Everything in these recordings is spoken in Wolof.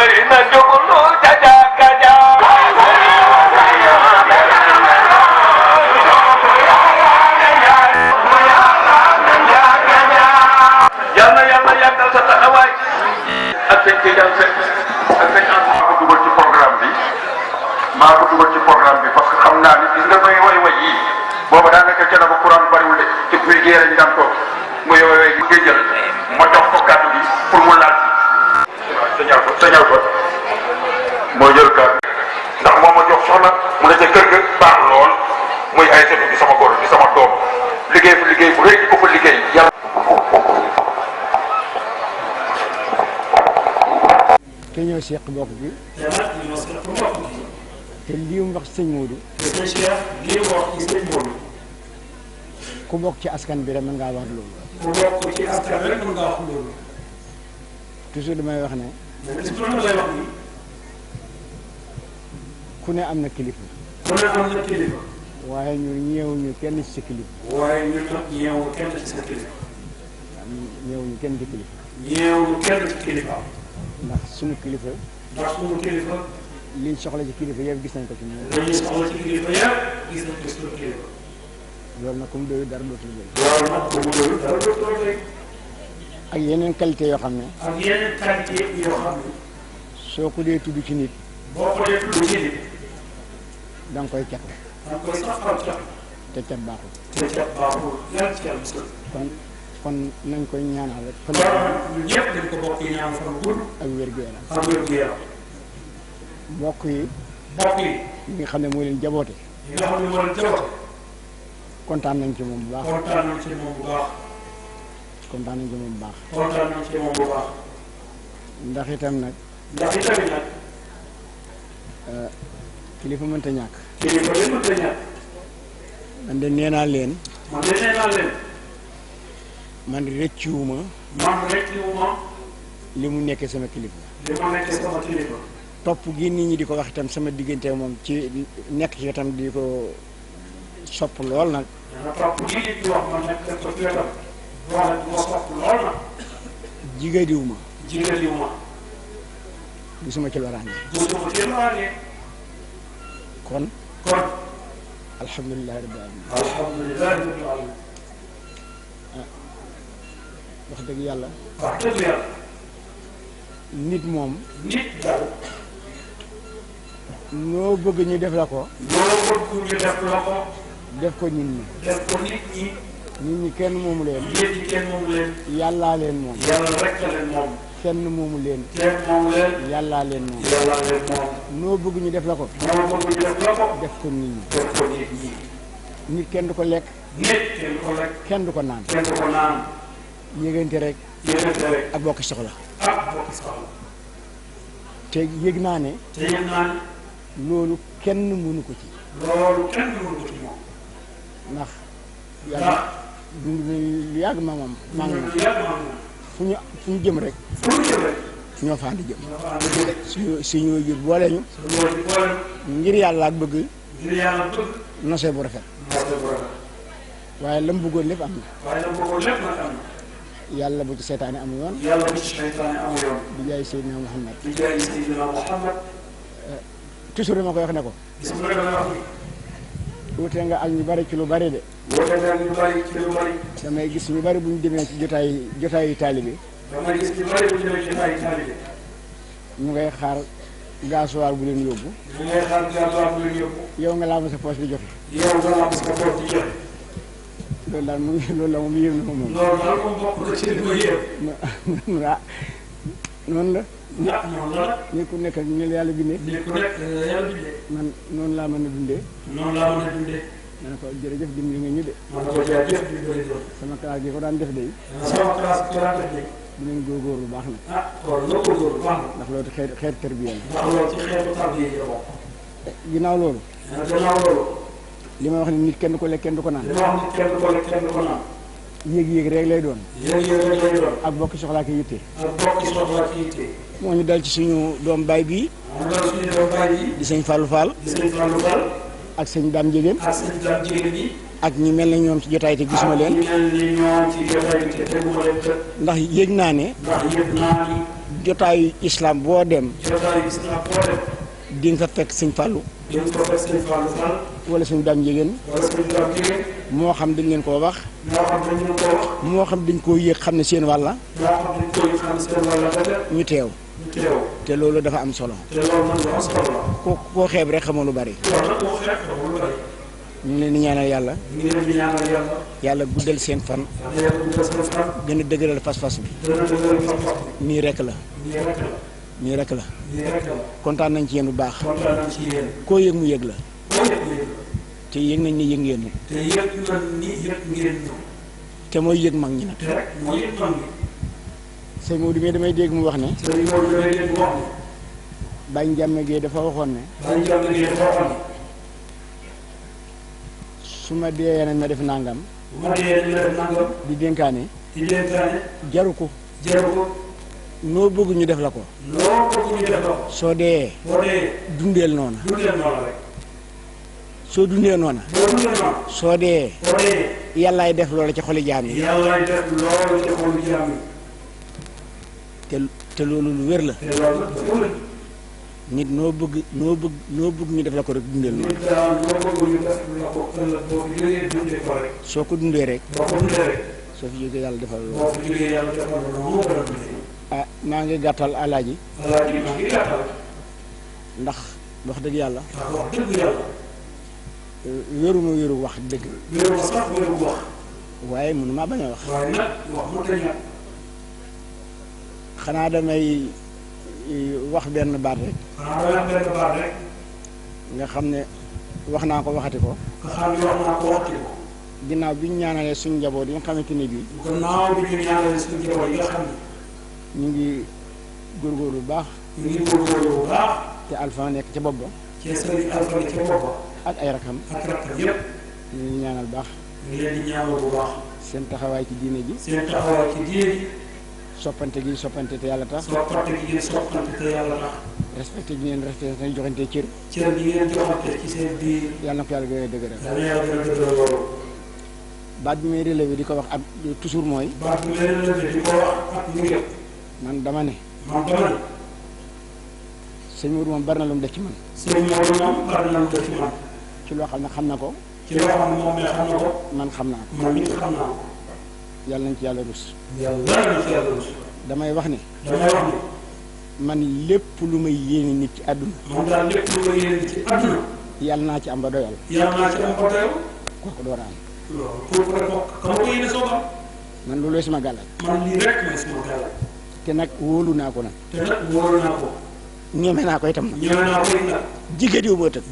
Serigne jogulu jaja kaja yalla yagal sa taxawaay ak seen ci jàng ak seen maa ko dugal ci programme bi parce que xam naa ni gis nga may way yi booba daa nekk ca ba courant bariwul de ci kuy géer ñu daan toog mu yowee mu ngay jël ma jox ko kàddu gi pour mu laal sañal ko moo jël kàddu ndax moo ma jox soxna mu ne ca kër ga baax lool muy ay setu di sama góor di sama doom liggéey bu rëy di ko fa liggéey yàlla te ñoo seq bokk bi te lii mu wax sëñ Modou ku bokk ci askan bi rek mën ngaa wax loolu toujours damay wax ne ku ne am na kilifa waaye ñun ñeewuñu kenn ci sa kilifa ñeewuñu kenn ci kilifa ndax suñu kilifa liñ soxla ci kilifa yëpp gis nañ ko ci moom loolu nag comme doyul dara dootul bëri ak yeneen qualité yoo xam ne soo ko dee tudd ci nit da nga koy cat te cat baaxul kon nañ koy ñaanal rek fan ñëpp dañ ko bokk ñaan fan gudd ak wér-gu-yaram mbokk yi ñi nga xam ne moo leen jaboote kontaan nañ ci moom bu baax ndax itam nag kilifa mënta ñàkk man de nee naa leen man rëccuwuma li mu nekkee sama kilifa topp gi nit ñi di ko wax itam sama diggante moom ci nekk ci itam di ko sopp lool nag jigadiwuma gisuma ci loraange kon alhamdulilah rabbil alamin wax dëgg yàlla nit moom noo bëgg ñu def la ko def ko nit ñi kenn moomu leen yàllaa leen moom kenn moomu leen yàllaa leen moom noo bëgg ñu def la ko def ko nit ñi nit kenn du ko lekk kenn du ko naan yëgante rek ak bokki soxla te yëg naa ne loolu kenn mënu ko ci moom ndax yàlla dund lu yàgg ma moom maa ngi fu ñu jëm rek ñoo fa andi jëm suñu jur boole ñu ngir yàlla ak bëgg nosee bu rafet waaye lam bëggoon lépp am na yàlla bu ci seytaane amu yoon di jaay Seydina Muhammad toujours dama koy wax ne ko wute nga ak ñu bari ci lu bari de damay gis ñu bari bu ñu demee ci jotaayu taalibe ñu ngay xaar gasoil bu leen yóbbu yow nga laa ma sa poche di joxe loolu daal loolu la moom yéem na ko moom. loolu daal moom bokk na ci li ma yéem. noonu la. nit ku nekk ak ñu la yàlla bindee. nit ku nekk yàlla bindee. man noonu laa mën a dundee. ma ne ko jërëjëf dimbali nga ñu de. sama classe bi ko daan def de. dinañ góorgóorlu baax na. ndax loolu xeet tarbiya la. ginnaaw loolu. li ma wax ni nit kenn du ko lekk kenn du ko naan. yéeg-yéeg rek lay doon. ak bokki soxlaa ki yitte. moo ñu dal ci suñu doom baay bii. di sëñ Fallou Fall. ak sëñ Dame Ndiéguène. ak ñi mel ne ñoom ci jotaay te gisuma leen. ndax yëg naa ne. jotaayu islam boo dem. di nga fa fekk sëñ Fallou. wala suñu daam jigéen. moo xam dañ leen koo wax. moo xam dañ koo yëg xam ne seen wàlla. ñu teew. te loolu dafa am solo. koo xeeb rek xamoo lu bari. ñu ngi leen di ñaanal yàlla. yàlla guddal seen fan. gën a dëgëral fas-fas bi. nii rek la. nii rek la. kontaan nañ ci yéen bu baax. koo yëg mu yëg la. te yëg nañ ni yëg ngeen ñu. te mooy yëg mag ñi nag. sëñ Maodo mi damay dégg mu wax ne. Baye Ndiame Guèye dafa waxoon ne. su ma dee nañ ma def nangam. di dénkaane. jaru ko. noo bëgg ñu def la ko. soo dee. dundeel noona. soo dundee noona. soo dee. yàllaay def loolu ci xoli jaam yi. te loolu lu wér la. nit noo bëgg ñu def la ko rek dundeel noonu. soo ko dundee rek. soo fi jógee yàlla defal loolu. ah maa ngi gàttal alaaji. ndax wax dëgg yàlla. wéruma wéru wax dëgg. waaye mënu maa bañ a wax. xanaa damay wax benn baat rek. nga xam ne wax naa ko waxati ko. ginnaaw bi ñu ñaanalee suñu njaboot yi nga xamante ne bii. ñu ngi góorgóorlu bu baax. te Alpha nekk ca bopp ba. ak ay rakam. ñu ngi ñaanal baax. seen taxawaay ci diine ji. soppante gi soppante te yàlla tax. respecté gi ngeen respecté te joxante cër. yàlla na ko yàlla gën a dëgëral. baat bi may relevé di ko wax ak toujours mooy. man dama ne. sëñ Mourou moom bari na lu mu def ci man. ci loo xam ne xam na ko. man xam naa ko. yàlla nañ ci yàlla rus. damay wax ne. man lépp lu may yéene nit ci àdduna. yàlla naa ci am ba doyal. kooku door a am. man loolu sama gàllal. te nag wóolu naa ko nag. ñeme naa ko itam nag. jigéen yu boo tëg.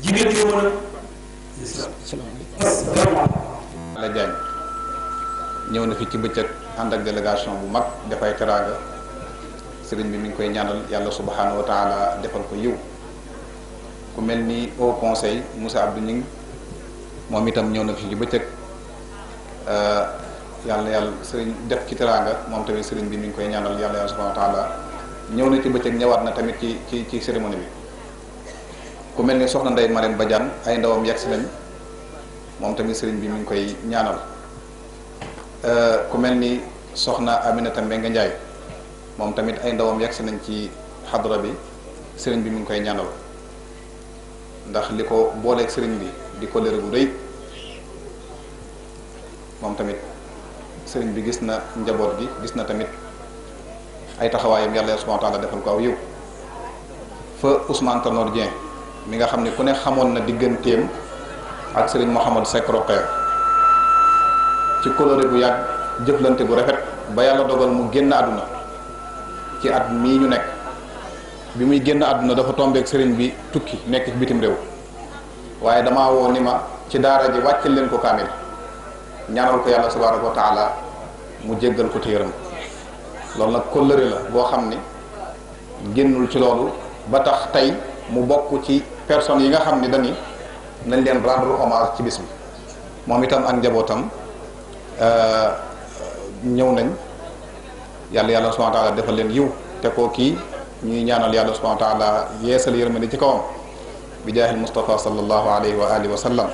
la Diagne ñëw na fi ci bëccëg ànd ak délégation bu mag dafay teraanga sëriñ bi mi ngi koy ñaanal yàlla subhanahu wa taala defal ko yiw ku mel ni au conseil Moussa Abdou Ning moom itam ñëw na fi ci bëccëg yàlla sëriñ def ci teraanga moom tamit sëriñ bi mi ngi koy ñaanal yàlla subhanahu wa taala ñëw na ci bëccëg ñëwaat na tamit ci cérémonie bi ku mel ni soxna Ndeye Marème Badiane ay ndawam yegg si nañ moom tamit sëriñ bi mi ngi koy ñaanal ku mel ni soxna Aminata Mbengue Ndiaye moom tamit ay ndawam yegg si nañ ci xadra bi sëriñ bi mi ngi koy ñaanal ndax li ko booleeg sëriñ bi di ko lëre bu rëy moom tamit sëriñ bi gis na njaboot gi gis na tamit ay taxawaayam yàlla subhanahu wa taala defal ko aw yiw fa Ousmane Tanor Dieng mi nga xam ne ku ne xamoon na digganteem ak sëriñ Mouhamadou Seck Roqe ci coloré bu yàgg jëflante bu rafet ba yàlla dogal mu génn àdduna ci at mii ñu nekk bi muy génn àdduna dafa tombeek sëriñ bi tukki nekk ci bitim réew waaye damaa woo ni ma ci daara ji wàccal leen ko kaamil ñaanal ko yàlla subhanahu wa taala mu jéggal ko te yërëm loolu nag coloré la boo xam ni génnul ci loolu ba tax tey mu bokk ci personnes yi nga xam ni dañi nañ leen rendre hommage ci bis bi moom itam ak njabootam ñëw nañ yàlla subhanahu wa taala defal leen yiw te koo kii ñuy ñaanal yàlla subhanahu wa taala yeesal yërmande ci kawam bi jaahil Mustafa sallallahu alayhi wa alihi wa sallam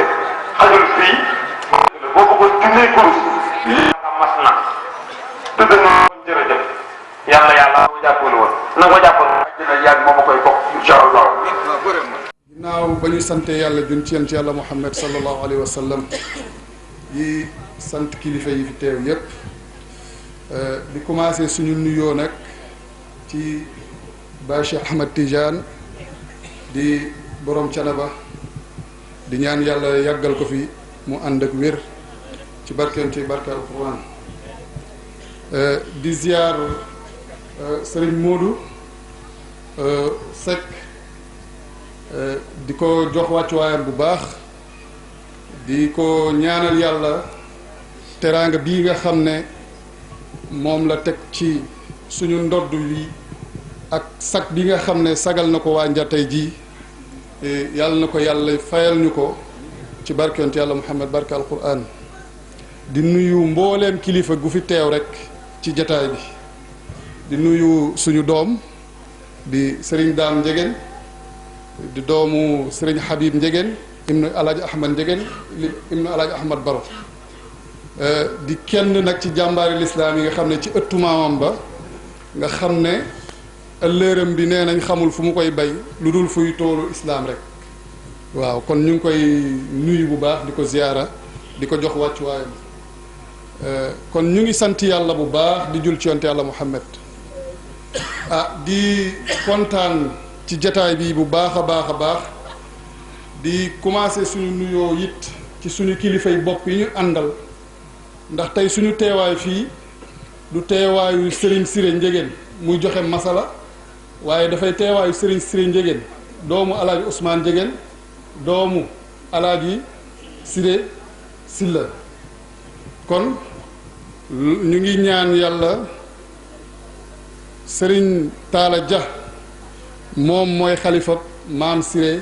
de xajul fii boo bëggoon junne kurus nga mas na te dana jërëjëf yàlla ko jàppale woon na ko jàppale woon dina yàgg moom a koy bokk incha allah. ginnaaw ba ñu sante yàlla jun ci yonent yàlla Muhammad sallallahu alayhi wa sallam yi sant kilifa yi fi teew yépp di commencé suñu nuyoo nag ci Baay Cheikh Ahmad Tidiane di borom Thiénaba di ñaan yàlla yàggal ko fi mu ànd ak wér ci barkeen ci barke alquran di ziar Serigne Modou Seck di ko jox wàccuwaayam bu baax di ko ñaanal yàlla teraanga bii nga xam ne moom la teg ci suñu ndodd yi ak sag bi nga xam ne sagal na ko waa Njatay ji yàlla na ko yàlla fayal ñu ko ci barkent yàlla Muhammad barke alquran di nuyu mbooleem kilifa gu fi teew rek ci jataay bi di nuyu suñu doom di Serigne Daam Njegen di doomu Serigne Habib Njegen ibnu Alaaji Ahmad Njegen ibnu Alaaji Ahmad Baro di kenn nag ci jàmbaari lislaam yi nga xam ne ci ëttu maamam ba nga xam ne ëllëram bi nee nañ xamul fu mu koy bay lu dul fuy toolu islaam rek waaw kon ñu ngi koy nuyu bu baax di ko ziyaara di ko jox wàccuwaayam kon ñu ngi sant yàlla bu baax di jul ci yonte yàlla Muhammad di kontaan ci jataay bi bu baax a baax a baax di commencer suñu nuyoo it ci suñu kilifay bopp yi ñu àndal ndax tey suñu teewaay fii du teewaayu Serigne Siré Njegéen muy joxe masala waaye dafay teewaayu Serigne Siré Njegéen doomu alaaji Ousmane Njegéen doomu alaaji Siré Silla kon ñu ngi ñaan yàlla Serigne Talla Dia moom mooy xalifa maam Siré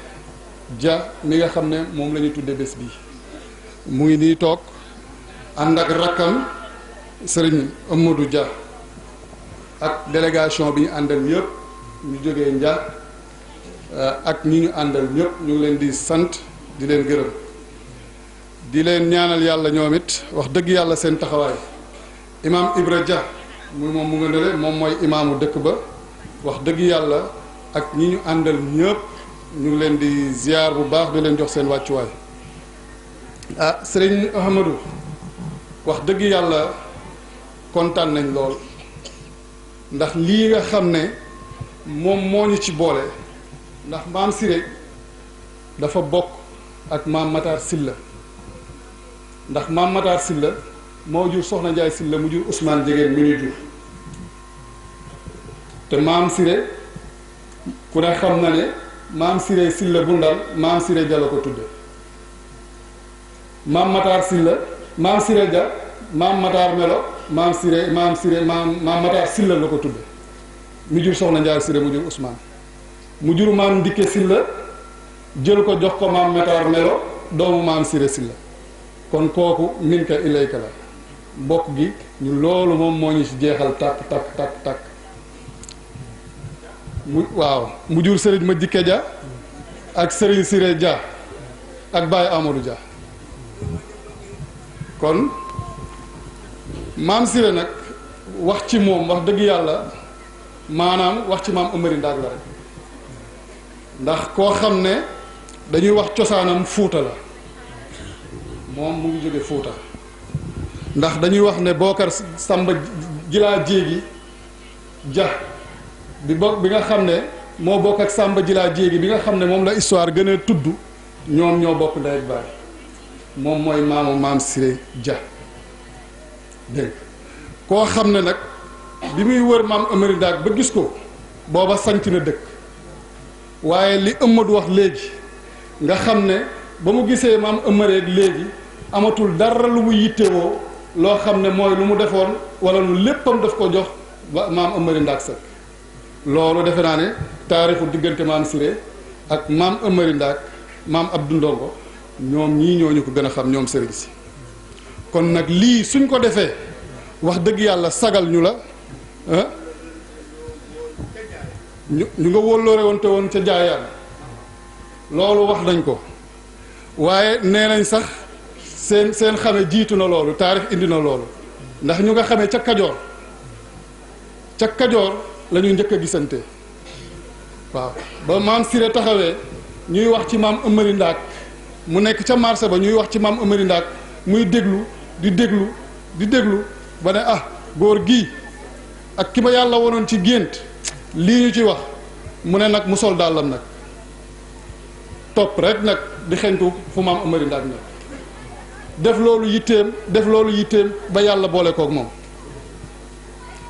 Dia mi nga xam ne moom la ñu tudde bés bi mu ngi nii toog ànd ak rakkam Serigne Amadou Dia ak délégation bi ñu àndal ñëpp ñu jógee Ndia ak ñi ñu àndal ñëpp ñu ngi leen di sant di leen gërëm di leen ñaanal yàlla ñoom it wax dëgg yàlla seen taxawaay imaam Ibra Dia moom mu nga nele moom mooy imaamu dëkk ba wax dëgg yàlla ak ñi ñu àndal ñëpp ñu ngi leen di ziar bu baax di leen jox seen wàccuwaay Serigne Ahmadou wax dëgg yàlla kontaan nañ lool ndax lii nga xam ne moom moo ñu ci boole ndax maam Siré dafa bokk ak maam Matar Silla ndax maam Matar Silla moo jur Soxna Njaay Silla mu jur Ousmane Njegéen mi ñu jur te maam Siré ku ne xam na ne maam Siré Silla bu Ndar maam Siré Dia la ko tudde maam Matar Silla maam Siré Dia maam Matar Melo maam Matar Silla la ko tudde mu jur Soxna Njaay Siré mu jur Ousmane mu jur maam Ndikke Silla jël ko jox ko maam Matar Melo doomu maam Siré Silla kon kooku minka ilayka la mbokk gi ñu loolu moom moo ñu ci jeexal takk mu jur Serigne ma Dikke Dia ak Serigne Siré Dia ak Baye Amadou Dia kon maam Siré nag wax ci moom wax dëgg yàlla maanaam wax ci maam Amari Ndaag la rek ndax koo xam ne dañuy wax cosaanam Fuuta la moom mu ngi jóge Fuuta ndax dañuy wax ne Bookar Samba Jilaa Jéegi Dia bi nga xam ne moo bokk ak Samba Jilaa Jéegi bi nga xam ne moom la histoire gën a tudd ñoom ñoo bokk ndey ak baay moom mooy maamu maam Siré Dia dégg koo xam ne nag bi muy wër maam Amari Ndaag ba gis ko booba sanc na dëkk waaye li Amadou wax léegi nga xam ne ba mu gisee maam Amari léegi amatul dara lu mu yittewoo loo xam ne mooy lu mu defoon wala lu léppam daf ko jox ba maam Amari Ndaag Seck loolu defe naa ne taarixu diggante maam Siré ak maam Amari Ndaag maam Abdou Ndongo ñoom ñii ñooñu ko gën a xam ñoom sëriñ si kon nag lii suñ ko defee wax dëgg yàlla sagal ñu la ñu nga wóllóore woon te woon ca jaayaan loolu wax nañ ko waaye nee nañ sax seen xame jiitu na loolu taarix indi na loolu ndax ñu nga xamee ca Kajoor la ñu njëkk a gisante waaw ba maam Siré taxawee ñuy wax ci maam Amari Ndaak mu nekk ca marché ba ñuy wax ci maam Amari Ndaak muy déglu di déglu ba ne góor gii ak ki ma yàlla wonoon ci gént lii ñu ci wax mu ne nag mu sol dàllam nag topp rek nag di xeñtu fu maam Amari Ndaak nag def loolu yitteem ba yàlla boole kook moom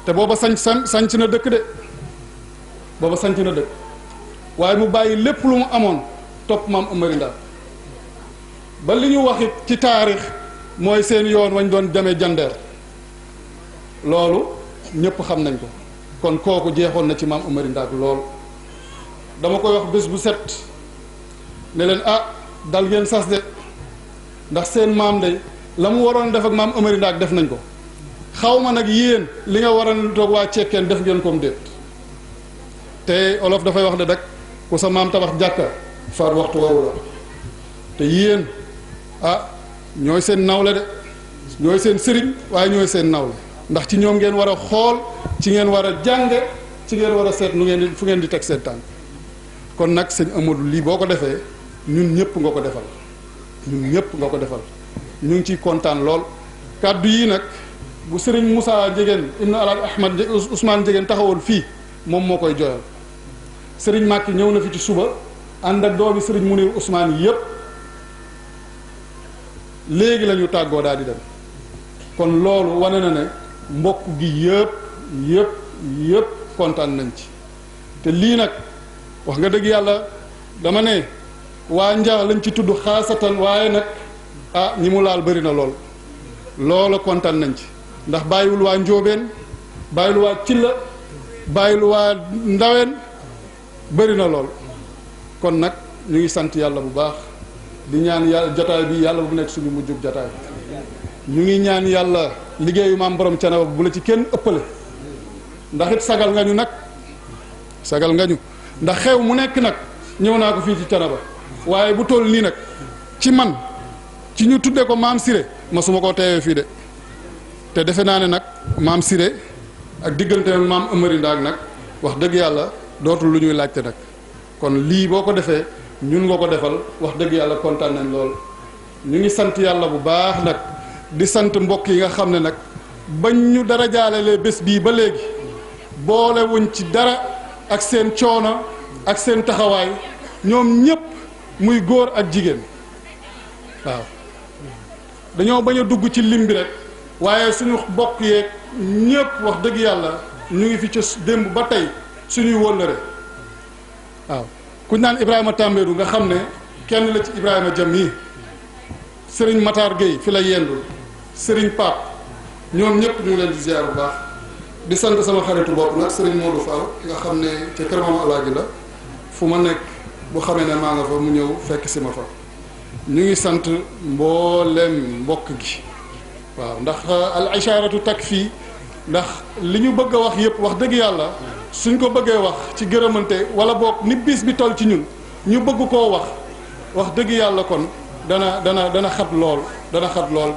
te booba sanc na dëkk de booba sanc na dëkk waaye mu bàyyi lépp lu mu amoon topp maam Amari Ndaak ba li ñu waxit ci taarix mooy seen yoon wañ doon demee jandeer loolu ñëpp xam nañ ko kon kooku jeexoon na ci maam Amari Ndaak lool dama koy wax bés bu set ne leen dal ngeen sas de ndax seen maam de la mu waroon def ak maam Amari Ndaak def nañ ko xaw ma nag yéen li nga waroon toog waa cekkeen def ngeen comme déet te olof dafay wax de rek ku sa maam tabax jàkka faat waxtu woowu la te yéen ñooy seen nawle de ñooy seen sëriñ waaye ñooy seen nawle ndax ci ñoom ngeen war a xool ci ngeen war a jànge ci ngeen war a seet fu ngeen di teg seen tànk kon nag sëñ Amadou lii boo ko defee ñun ñëpp nga ko defal ñu ngi ciy kontaan lool kàddu yii nag bu sëriñ Moussa Ndiéguène ibnu Alaaji Ahmad Ousmane Ndiéguène taxawoon fii moom moo koy joyal sëriñ Màkki ñëw na fi ci suba ànd ak doomi sëriñ Munir Ousmane yëpp léegi la ñu tàggoo daal di dem kon loolu wane na ne mbokk gi yëpp kontaan nañ ci te lii nag wax nga dëgg yàlla dama ne waa Njax lañ ci tudd xaasatan waaye nag ñi mu laal bëri na lool loola kontaan nañ ci ndax bàyyiwul waa Njóobeen bàyyiwul waa Cilla bàyyiwul waa Ndaween bëri na lool kon nag ñu ngi sant yàlla bu baax di ñaan yàlla jotaay bi yàlla bu nekk suñu mujjug jotaay ñu ngi ñaan yàlla liggéeyu maam borom Thiénaba bu la ci kenn ëppale ndax it sagal nga ñu ndax xew mu nekk nag ñëw naa ko fii ci Thiénaba waaye bu toll nii nag ci man ci ñu tudde ko maam Siré masuma koo teewee fii de te defe naa ne nag maam Siré ak diggante maam Amari Ndaak nag wax dëgg yàlla dootul lu ñuy laajte nag kon lii boo ko defee ñun nga ko defal wax dëgg yàlla kontaan nañ lool ñu ngi sant yàlla bu baax nag di sant mbokk yi nga xam ne nag bañ ñu dara jaalalee bés bii ba léegi boole wuñ ci dara ak seen coono ak seen taxawaay ñoom ñëpp muy góor ak jigéen waaw dañoo bañ a dugg ci lim bi rek waaye suñu bokk yeeg ñëpp wax dëgg yàlla ñu ngi fi ca démb ba tey suñuy wóllëre waaw ku naan Ibrahima Tambédou nga xam ne kenn la ci Ibrahima Jam yi Serigne Matar Gueye fi la yendu Serigne Pape ñoom ñëpp ñu ngi leen di ziar bu baax di sant sama xaritu bopp nag Serigne Modou Fall nga xam ne ca kër Mama Alaaji la fu ma nekk bu xamee ne maa nga fa mu ñëw fekk si ma fa ñu ngi sant mboolem mbokk gi waaw ndax al isharatu takfi ndax li ñu bëgg a wax yëpp wax dëgg yàlla suñ ko bëggee wax ci gërëmante wala boog ni bis bi toll ci ñun ñu bëgg koo wax dëgg yàlla kon dana xat lool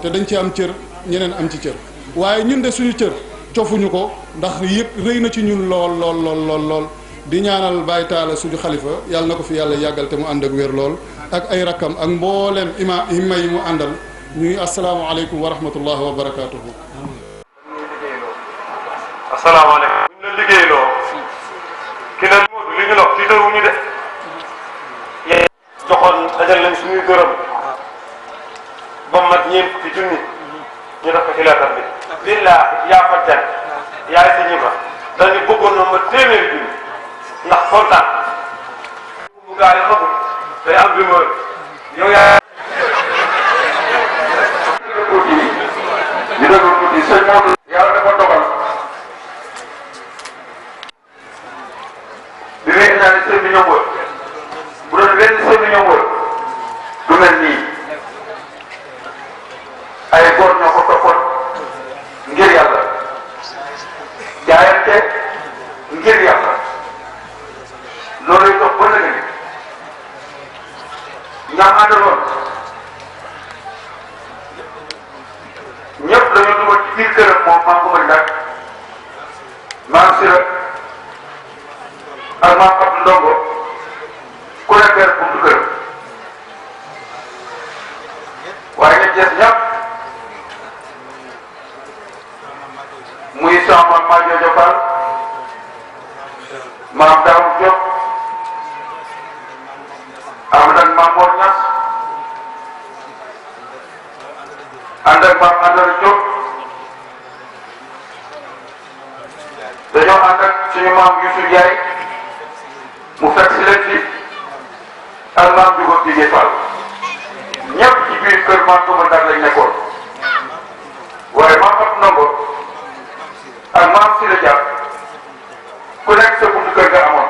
te dañ ci am cër ñeneen am ci cër waaye ñun de suñu cër cofuñu ko ndax yëpp rëy na ci ñun lool di ñaanal Baye Taala suñu xalifa yàlla na ko fi yàlla yàggal te mu ànd ak wér lool ak ay rakkam ak mbooleem ima yi mu àndal ñuy asalaamaaleykum wa rahmatullahi wa barakaatuhu. asalaamaaleykum. bu ñu la liggéeyloo ki la li ñu wax tiitaruñu de. joxoon dajal nañ suñuy dërëm ba mat ñeent ci junni ñu def ko ci leetar bi. billaahi yaa fa jan yaay sa ñi ba dañu bëggoon na ma téeméeri junni ndax kontaan. bu gaa yi xamul day am rumeur yow yaa. ñu déglu tuuti sëñ Modou yàlla dafa dogal bi muy indaale sëñ bi ñoom wër bu doon benn sëñ bi ñoom wër du mel nii ay góor ñoo ko toppoon ngir yàlla jaayante ngir yàlla loolu lay topp ba léegi ñaam àndaloon biir këram moom maam Omar Ndak maam Sira ak maam Abdou Ndongo ku nekk benn buntu këram waaye ña jeex ñëpp muy sama maam Maajo Fall maam Daaw Diop am ak maam Mor Ñas ànd ak maam Andara Diop dañoo ànd ak suñu maam Youssou Ndiaye mu fekk si leen fi ak maam Diogo Tigé Fall ñëpp ci biir kër maam Touma Ndak lañ nekkoon waaye maam Abdou Ndongo ak maam Sira Dia ku nekk sa buntu kër nga amoon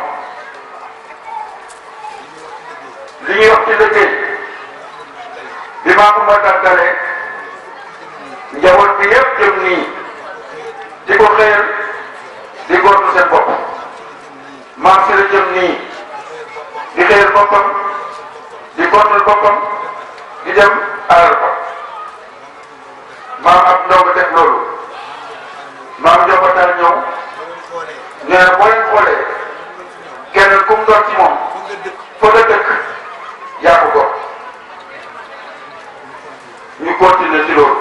li ñuy wax ci liggéey bi maam Touma Ndak dalee njaboot bi yëpp jëm nii di ko xëyal di góorlu seen bopp maam Sira jëm nii di xëyal boppam di góorlu boppam di dem alal ko maam Abdou Ndongo def loolu maam Ndiobatal ñëw nee na boo leen xoolee kenn ku mu doon ci moom fa nga dëkk yaa ko góor ñu continuer ci loolu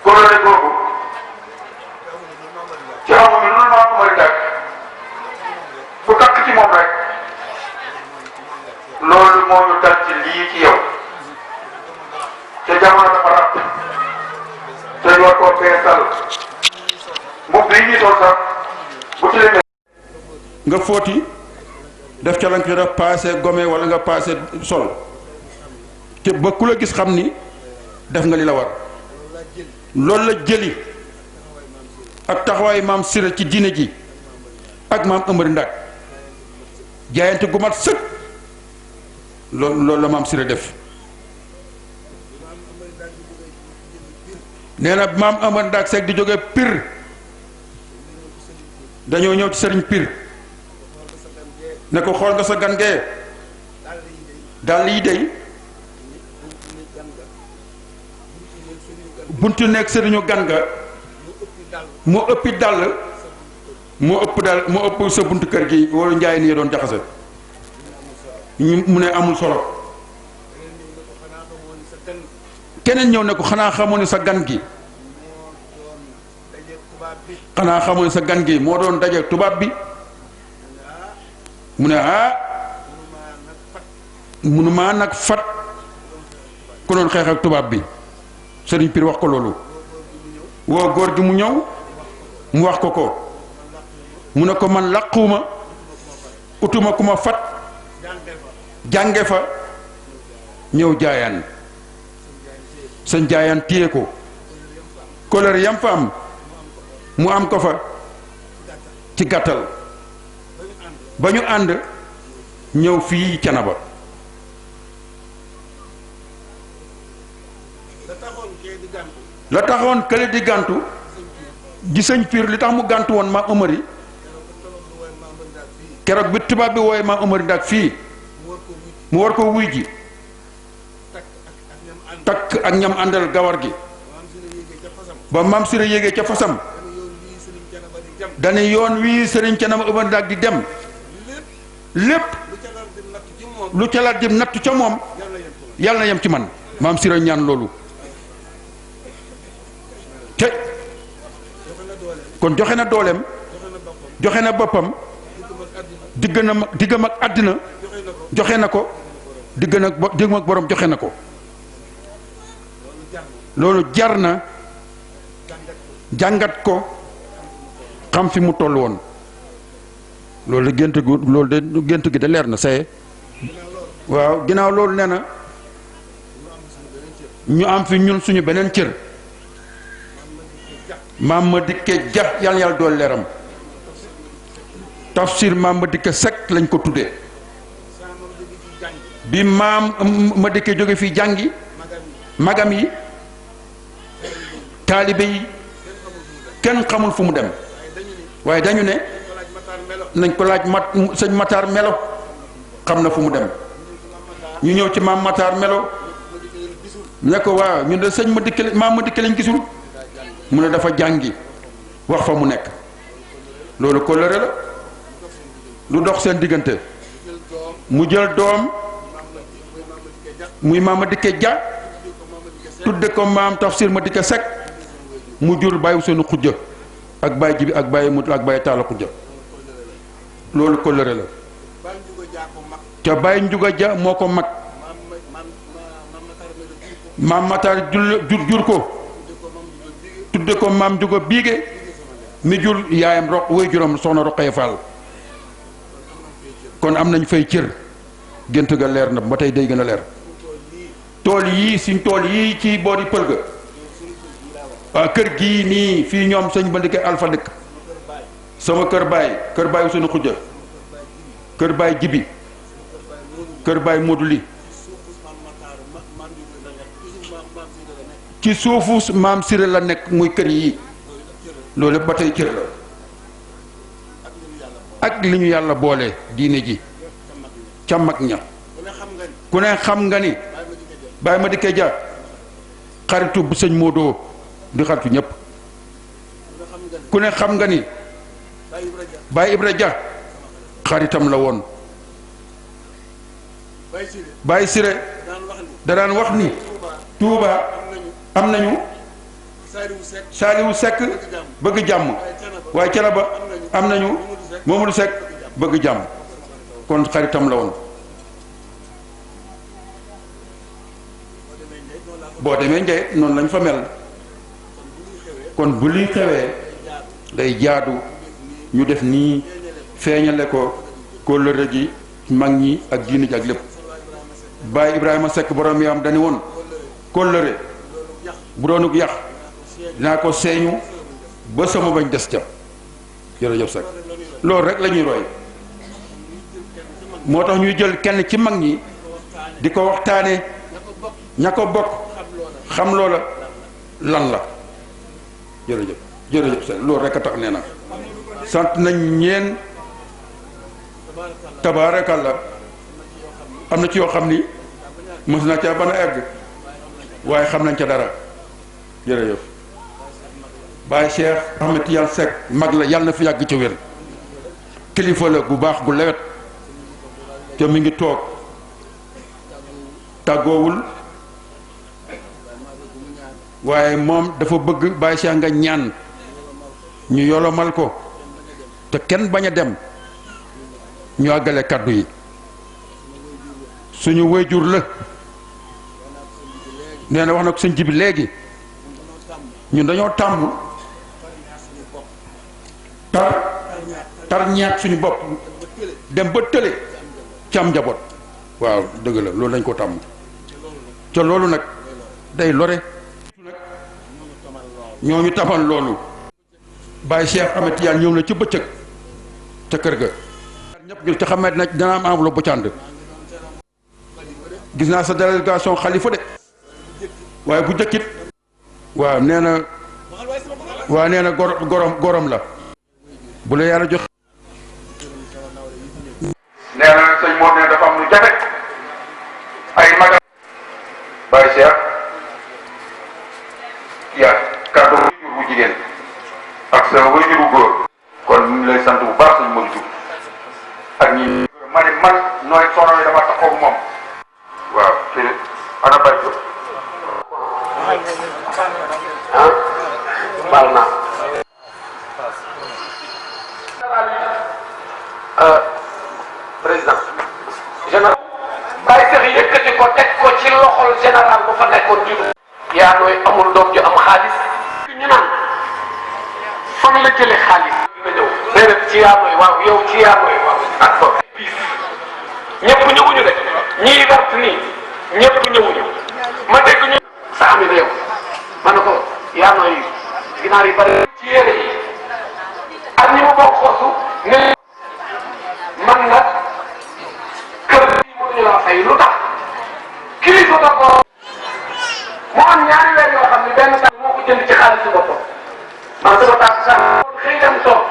coloré googu ci amuñu lu maam Omar Ndak ku takk ci moom rek loolu moo ñu dal ci lii ci yow te jamono dafa ràpp te ñu war koo beesal mbubb yi ñuy sol sax bu ci leen nga fóoti def ca la nga def paase gome wala nga paase sol te ba ku la gis xam ni def nga li la war loolu la jëli ak taxawaayu maam Sira ci diine ji ak maam Omar Ndak jaayante gu mat sëkk loolu la maam Sira def nee na maam Omar Ndak seeg di jóge Pire dañoo ñëw ci sëriñ Pire ne ko xool nga sa gan gee dàll yi dey buntu nekk sëriñu gan ga moo ëppi dàll moo ëpp sa buntu kër gi wala njaay ni doon jaxase ñu mu ne amul solo keneen ñëw ne ko xanaa xamoon ne sa gan gi xanaa xamoon ne sa gan gi moo doon daje tubaab bi mu ne munumaa nag fat ku doon xeex ak tubaab bi sëriñ Pire wax ko loolu woo góor gi mu ñëw mu wax ko ko mu ne ko man làquuma utuma ku ma fat jànge fa ñëw jaayaan sëñ jaayaan téye ko couleur yam fa am mu am ko fa ci gàttal ba ñu ànd ñëw fii Thiénaba la taxoon kële di gàntu gi sëñ Pire li tax mu gàntu woon maam Omari keroog bi tubaab bi wooye maam Omari Ndak fii mu war ko wuy ji takk ak ñam àndal gawar gi ba maam Sira yéegee ca fasam dane yoon wii sëriñ Thiénaba Omar Ndak di dem lépp lu ca la di nattu ca moom yàlla na yem ci man maam Sira ñaan loolu te kon joxe na dooleem joxe na boppam diggam ak àddina joxe na ko diggam ak borom joxe na ko loolu jar na jàngat ko xam fi mu toll woon loolu de gént gi de leer na saye waaw ginnaaw loolu nee na ñu am fi ñun suñu beneen cër maam ma dikke ja yàlla yàlla dool leeram tafsir maam ma dikke Seck lañ ko tuddee bi maam ma dikke jóge fii jàngi magam yi taalibe yi kenn xamul fu mu dem waaye dañu ne nañ ko laaj sëñ Matar Melo xam na fu mu dem ñu ñëw ci maam Matar Melo ne ko waaw ñun de sëñ ma dikke maam ma dikke lañ gisul mu ne dafa jàngi wax fa mu nekk loolu kóllëre la lu dox seen diggante mu jël doom muy maama dikke ja tudde ko maam tafsir ma dikke Seck mu jur bàyyi Ousseynou Khoudia ak bàyyi jibi ak bàyyi mut ak bàyyi taala Khoudia loolu kóllëre la ca bàyyi njuga ja moo ko mag maam Matar jur ko tudde ko maam njuga biige mi jur yaayam way juram soxna Roqaya Fall kon am nañ fay cër gént ga leer na ba tey day gën a leer tool yii suñ tool yii ci boori pël ga waaw kër gii nii fii ñoom sëñ ba ndike alpha dëkk sama kër baay Ousseynou Khoudia kër baay jibi kër baay moduli ci suufu maam Siré la nekk muy kër yii loolu ba tey cër la ak li ñu yàlla boole diine ji ca mag ña ku ne xam nga ni bàyyi ma dikkee ja xaritu bu sëñ Modou di xaritu ñépp ku ne xam nga ni Baye Ibra Ja xaritam la woon Baye Siré da daan wax ni Touba am nañu Saliou Seck bëgg jàmm waaye Thiénaba am nañu Mamadou Seck bëgg jàmm kon xaritam la woon boo demee Ndiaye noonu lañ fa mel kon bu liy xewee day jaadu ñu def nii feeñale ko kóllëre gi mag ñi ak diine ji ak lépp Baye Ibrahima Seck borom yi am dañu woon kóllëre bu doonuk yàq dinaa ko seeñu ba sama bañ des ca jërëjëf Seck loolu rek la ñuy roy moo tax ñuy jël kenn ci mag ñi di ko waxtaane ña ko bokk xam loola lan la jërëjëf Seck loolu rek a tax nee na sant nañ ñeen tabaarakalla am na ci yoo xam ni mos na ca ban a egg waaye xam nañ ca dara jërëjëf Baye Cheikh Ahmed Tidiane Seck mag la yàlla na fi yàgg ci wér kilifa la gu baax gu lewet te mi ngi toog tàggoowul waaye moom dafa bëgg Baye Cheikh nga ñaan ñu yolomal ko te kenn bañ a dem ñu àggale kàddu yi suñu wayjur la nee na wax na ko sëñ Jibi léegi ñun dañoo tàmm tar ñaat suñu bopp dem ba tële ci am njaboot waaw dëgg la loolu dañ ko tàmm ca loolu nag day lore ñoo ñu tamal loolu Baye Cheikh Ahmed Tidiane ñëw na ci bëccëg ca kër ga ñëpp ñu ca xamee na dana am enveloppe bu cànd gis naa sa délégation xalifa de waaye bu jëkkit waaw nee na gorom la bu la yàlla jox nee na sëñ Modou ne dafa am lu jafe ay magal Baye Cheikh yaa kàddu wajur bu jigéen ak sa wajur bu góor kon ñu ngi lay sant bu baax sëñ Modou Diouf ak ñi ma ne man nooy sono yi dama taxaw ak moom waaw te ana Baye Diop baal naa président général Baye Cheikh yëkkati ko teg ko ci loxol général bu fa nekkoon jiitu yaa nooy amul doom ju am xaalis ñu naan fan la jëlee xaalis nga ñëw déedéet ci yaa nooy waaw yow ci yaa nooy waaw ak so piis ñëpp ñëwuñu de ñii wert nii ñëpp ñëwuñu ma dégg ñu sa ami réew ma ne ko yaa nooy ginaar yi bari ci yére yi ak ñi mu bokk forsu ne man nag kër gi mënuñu laa fay lu tax kilifa da ko mu am ñaari weer yoo xam ne benn sax moo ko jënd ci xaalis si boppam man sama tax sax xëy dem toog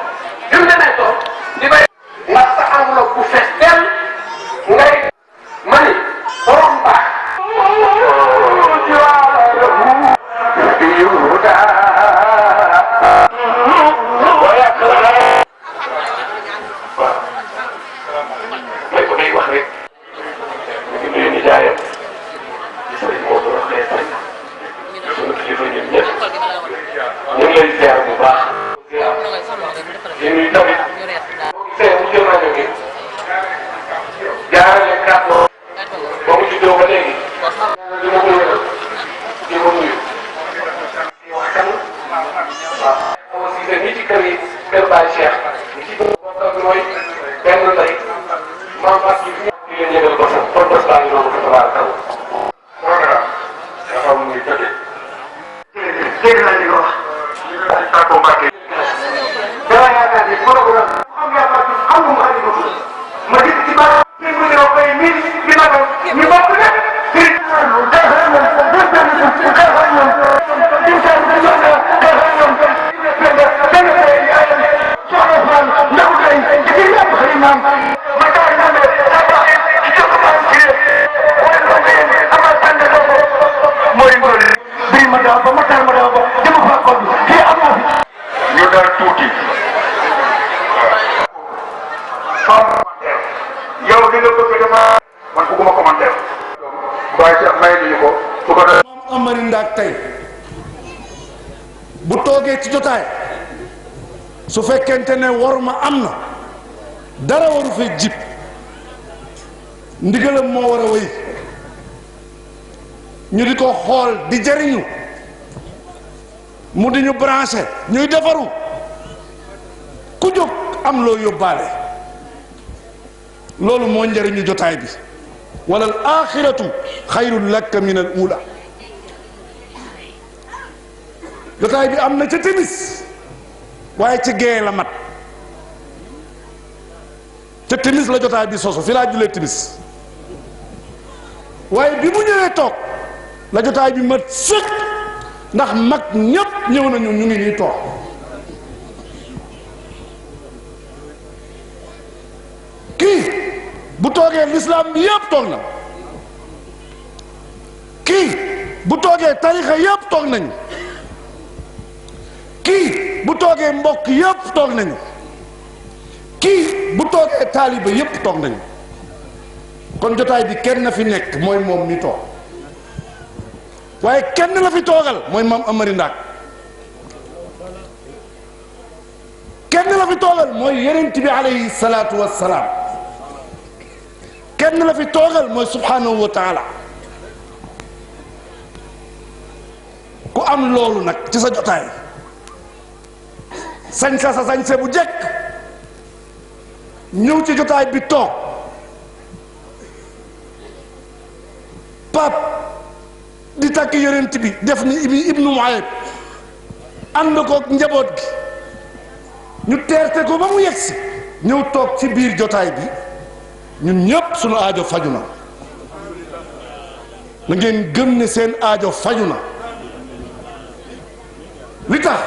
bi mu demee toog di bay ndax sa enveloppe bu fees del ngay mani borom baax jotee. dégg naa li nga wax. ñu ne dañ saa ko mbàkkee. dama yaakaar ni programme xam yaakaar ni xam nga mu xarit ma dikk ci baax ñu ngi ñëw bay mil bi ma doon ñu bokk lépp. ñu daal tuuti. yow li nga bëgg dama man bëgguma commentaire. waaye ci may nañu ko su ko defee. maam Amari Ndaak tey bu toogee ci jotaay su fekkente ne war ma am na dara waru fee jib ndigalam moo war a wéy ñu di ko xool di jariñu mu di ñu branché ñuy defaru ku jóg am loo yóbbaale loolu moo njëriñu jotaay bi wala al axiratu xayrun laka min al ula jotaay bi am na ca timis waaye ci gee la mat ca timis la jotaay bi sosu fi laa julee timis waaye bi mu ñëwee toog la jotaay bi mat sëkk ndax mag ñépp ñëw nañu ñu ngi nii toog kii bu toogee lislaam bi yépp toog na kii bu toogee tarixa yépp toog nañu kii bu toogee mbokk yépp toog nañu kii bu toogee taaliba yépp toog nañu kon jotaay bi kenn na fi nekk mooy moom mi toog waaye kenn la fi toogal mooy maam Amari Ndaak kenn la fi toogal mooy yonent bi alayhi salaatu wassalaam kenn la fi toogal mooy subhanahu wa taala ku am loolu nag ci sa jotaay sañ sa sañse bu jekk ñëw ci jotaay bi toog pap di takk yonent bi def ni ibnu Muayib ànd koog njaboot gi ñu teerte ko ba mu yegsi ñëw toog ci biir jotaay bi ñun ñépp sunu aajo faju na na ngeen gëm ne seen aajo faju na li tax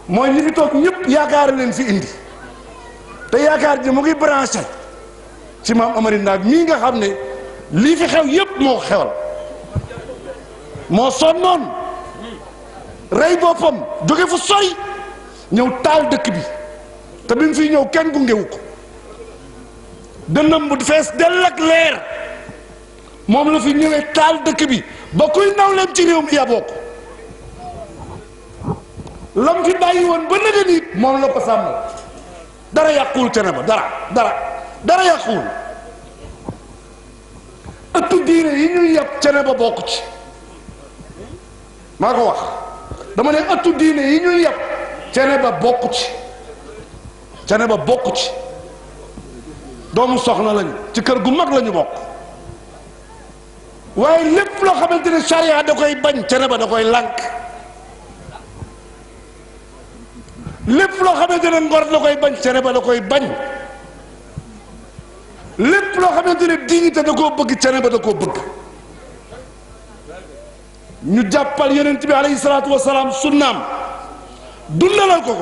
mooy ñi fi toog ñépp yaakaar leen fi indi te yaakaar ji mu ngi branché ci maam Amari Ndaak mii nga xam ne lii fi xew yépp moo ko xewal moo sonnoon rey boppam jóge fu sori ñëw taal dëkk bi te bi mu fiy ñëw kenn gungewu ko dënnam bu fees dell ak leer moom la fi ñëwee taal dëkk bi ba kuy nawleem ci réew mi yaboo ko lam fi bàyyi woon ba nëga nit moom la ko sàmmal dara yàquwul te ne ba dara yàquwul ëttu diine yi ñuy yàpp cene ba bokk ci maa ko wax dama ne ëttu diine yi ñuy yàpp cene ba bokk ci cene ba bokk ci doomu soxna lañu ci kër gu mag lañu bokk waaye lépp loo xamante ne charia da koy bañ cene ba da koy lànk lépp loo xamante ne ngor da koy bañ cene ba da koy bañ lépp loo xamante ne dignité da koo bëgg cene ba da koo bëgg ñu jàppal yonent bi alayhi salaatu wasalaam sunnaam dundalal ko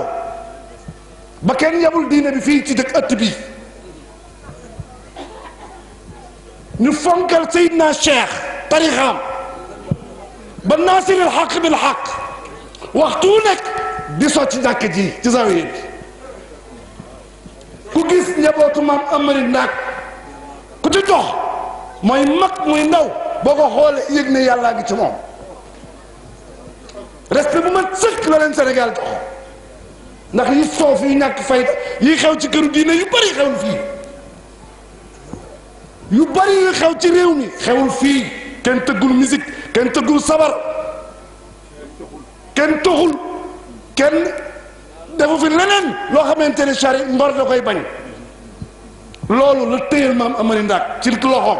ba kenn yabul diine bi fii ci dëkk ëtt bi ñu fonkal Seydina Cheikh tarixaam ba naasiril xaq bil xaq waxtu nekk di socc ci jàkk ji ci zawiya bi ku gis njabootu maam Amari Ndaak ku ci dox mooy mag muy ndaw boo ko xoolee yëg ne yàllaa ngi ci moom respect bu ma sëkk la leen Sénégal jox ndax yi soof yu ñàkk fayda yi xew ci këru diine yu bari xewul fii yu bari yu xew ci réew mi xewul fii kenn tëggul musique kenn tëggul sabar kenn toxul kenn defu fi leneen loo xamante ne chari ngor da koy bañ loolu la téyel maam Amari Ndaak ci loxoom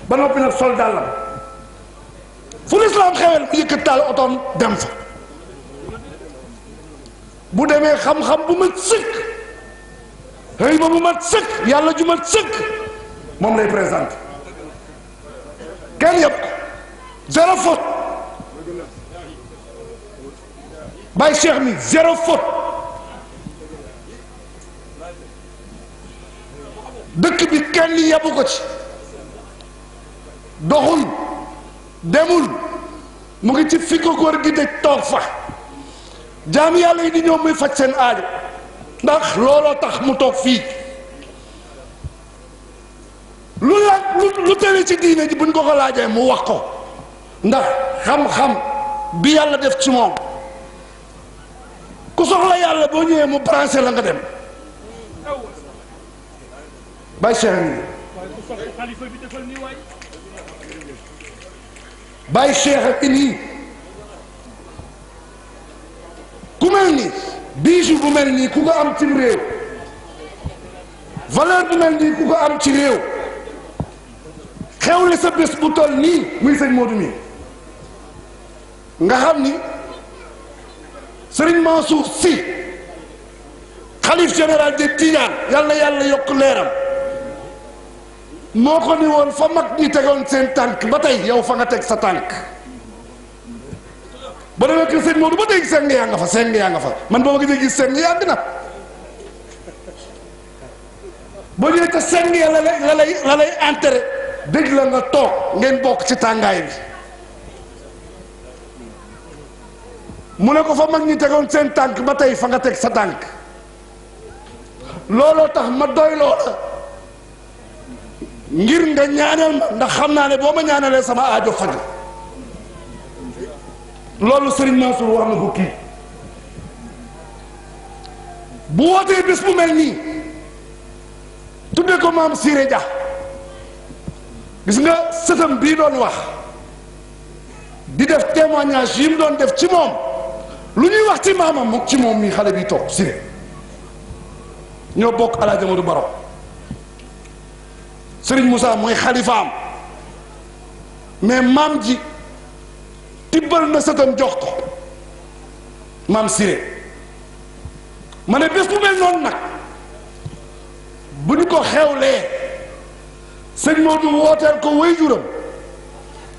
ba noppi nag sol dàllam fu lislaam xewel mu yëkkat taal otoom dem fa bu demee xam-xam bu mat sëkk xëy ba bu mat sëkk yàlla ju mat sëkk moom lay présenté kenn yëpp zéro faute Baye Cheikh mi zéro faute dëkk bi kenn yebu ko ci doxul demul mu ngi ci fi ko góor gi de toog fa jaam yàlla yi di ñëw muy faj seen aajo ndax looloo tax mu toog fii lu tële ci diine ji buñ ko laajee mu wax ko ndax xam-xam bi yàlla def ci moom ku soxla yàlla boo ñëwee mu branché la nga dem Baye Cheikh nii Baye Cheikh ak nii ku mel nii bijou bu mel nii ku ko am ci réew valeur bu mel nii ku ko am ci réew xewle sa bés bu toll nii muy sëñ Modou mi nga xam ni Serigne Mansour Sy xalif général des Tidianes yal na yàlla yokk leeram moo ko ni woon fa mag ñi tegoon seen tànk ba tey yow fa nga teg sa tànk ba demee kër sëñ Modou ba tey seng yaa nga fa seng yaa nga fa man boo ma gis seng yàgg na boo ñëwee te seng ya la lay enterré dégg la nga toog ngeen bokk ci tàngaay bi mu ne ko fa mag ñi tegoon seen tànk ba tey fa nga teg sa tànk looloo tax ma doy loola ngir nga ñaanal ma ndax xam naa ne boo ma ñaanalee sama aajo faju loolu Serigne Mansour wax na ko kii bu wootee bés bu mel nii tudde ko maam Siré Dia gis nga sëtam bii doon wax di def témoignage yi mu doon def ci moom lu ñuy wax ci maamam moom ci moom mii xale bi toog Siré ñoo bokk Alaaji Amadou Baro Serigne Moussa mooy xalifaam mais maam ji tibbal na sëtam jox ko maam Siré ma ne bés bu mel noonu nag bu ñu ko xewlee sëñ Modou wooteel ko waajuram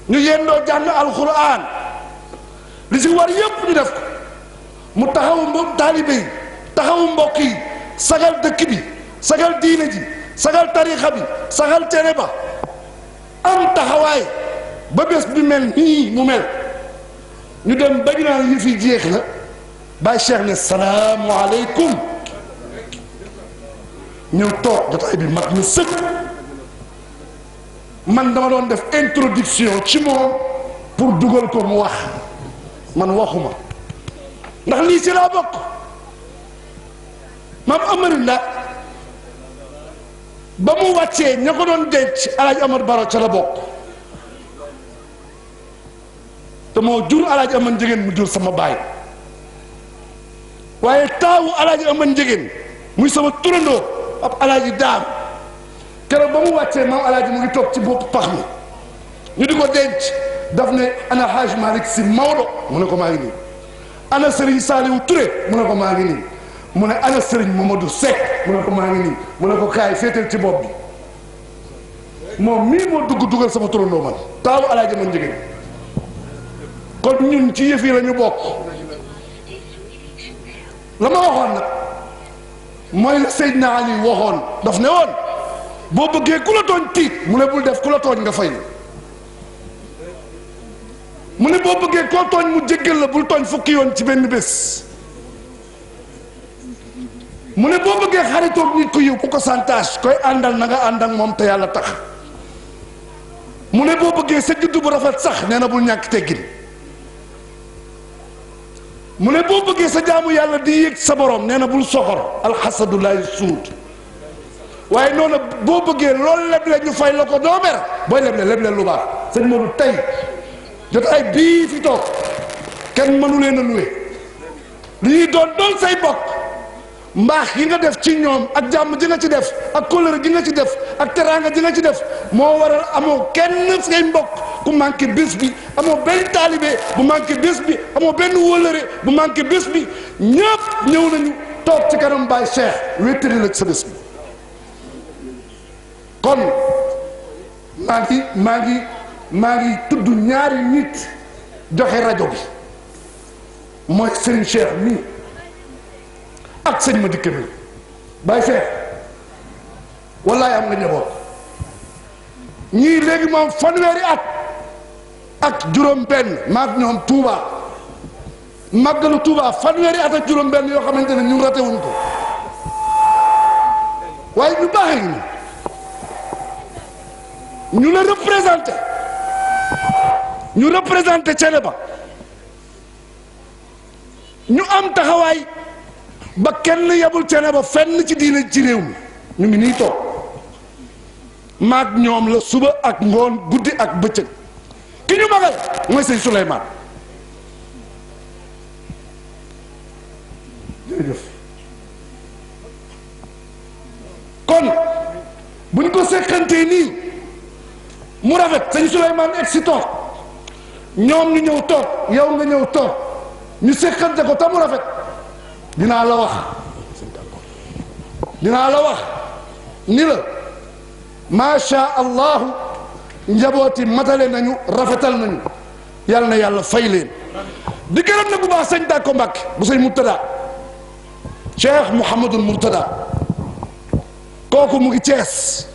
ñu yendoo jàng alxuraan li si war yépp ñu def ko mu taxawu taalibe yi taxawu mbokk yi sagal dëkk bi sagal diine ji sagal tarixa bi sagal tere ba am taxawaay ba bés bi mel nii mu mel ñu dem ba ñu naan yi fi jeex na Baye Cheikh ne salaamu aleykum ñëw toog jotaay bi mag ñu sëkk man dama doon def introduction ci moom pour dugal ko mu wax man waxuma ndax lii ci laa bokk maam Amari la ba mu wàccee ña ko doon denc Alaaji Amar Baro ca la bokk te moo jur Alaaji Amar Njegéen mu jur sama baay waaye taawu Alaaji Amar Njegéen muy sama turandoo ab Alaaji Daam keroog ba mu wàccee maam Alaaji mu ngi toog ci bopp pax mi ñu di ko denc daf ne ana Haaj Malick Si Maodo mu ne ko maa ngi nii ana Serigne Saliou Touré mu ne ko maa ngi nii mu ne ana Serigne Mamadou Seck mu ne ko maa ngi nii mu ne ko kaay féetal ci bopp bi moom mii moo dugal sama turandoo man taawu Alaaji Amar Njegéen kon ñun ci yëf yi la ñu bokk la ma waxoon nag mooy la Seydina Ali waxoon daf ne woon boo bëggee ku la tooñ tiit mu ne bul def ku la tooñ nga fay mu ne boo bëggee koo tooñ mu jéggal la bul tooñ fukki yoon ci benn bés mu ne boo bëggee xaritoog nit ku yiw ku ko santage koy àndal na nga ànd ak moom te yàlla tax mu ne boo bëggee sa juddu bu rafet sax nee na bul ñàkk teggin mu ne boo bëggee sa jaamu yàlla di yéeg sa borom nee na bul soxor alxasadu laay suud waaye noonu boo bëggee loolu leble ñu fay la ko doo mer booy leble lu baax sëñ Modou tey jotaay bii fi toog kenn mënu leen a luwe li ñuy doon say bokk mbaax yi nga def ci ñoom ak jàmm ji nga ci def ak kóllëre ji nga ci def ak teraanga ji nga ci def moo waral amoo kenn say mbokk ku manqué bés bi amoo benn taalibe bu manqué bés bi amoo benn wóllëre bu manqué bés bi ñëpp ñëw nañu toog ci kanam Baye Cheikh wéttali la ci sa bés bi kon maa ngi tudd ñaari nit joxe rajo bi mooy Serigne Cheikh mii ak sëñ ma dikke mi Baye Cheikh wallaay am nga njaboot ñii léegi moom fanweeri at ak juróom benn maag ñoom Touba màggalu Touba fanweeri at ak juróom benn yoo xamante ne ñun raté wuñ ko waaye ñu baaxee ngi ñu la représenté Thiénaba ñu am taxawaay ba kenn yabul Thiénaba fenn ci diine ci réew mi ñu ngi nii toog maag ñoom la suba ak ngoon guddi ak bëccëg ki ñu magal mooy sëñ Souleymane jërëjëf kon buñ ko seqantee nii mu rafet sëñ Souleymane egg si toog ñoom ñu ñëw toog yow nga ñëw toog ñu seqante ko ta mu rafet dinaa la wax ni la macha allahu njabooti matale nañu rafetal nañu yal na yàlla fay leen di gërëm nag bu baax sëñ Dàkko Mbàkke bu sëñ Murtada Cheikh Mouhamadul Murtada kooku mu ngi Cees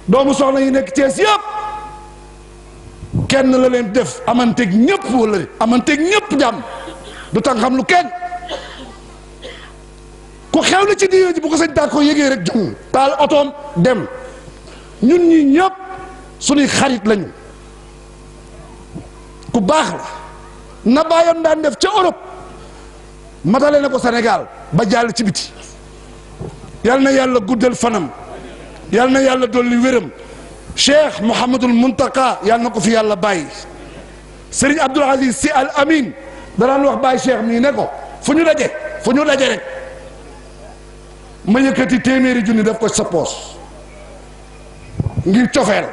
doomu soxna yi nekk Cees yëpp kenn la leen def amanteeg ñëpp wala amanteeg ñëpp jàmm du tax xam lu kenn ku xew na ci diine ji bu ko sëñ Dàkko yégee rek jum taal otoom dem ñun ñi ñëpp suñuy xarit lañu ku baax la na bàyyam daan def ca Europe matale na ko Sénégal ba jàll ci biti yal na yàlla guddal fanam yal na yàlla dolli wéram Cheikh Mouhamadul Muntaka yal na ko fi yàlla bàyyi Serigne Abdoul Aziz Sy Al Amin danaan wax Baye Cheikh mii ne ko fu ñu daje rek ma yëkkati téeméeri junni def ko sa poos ngir cofeel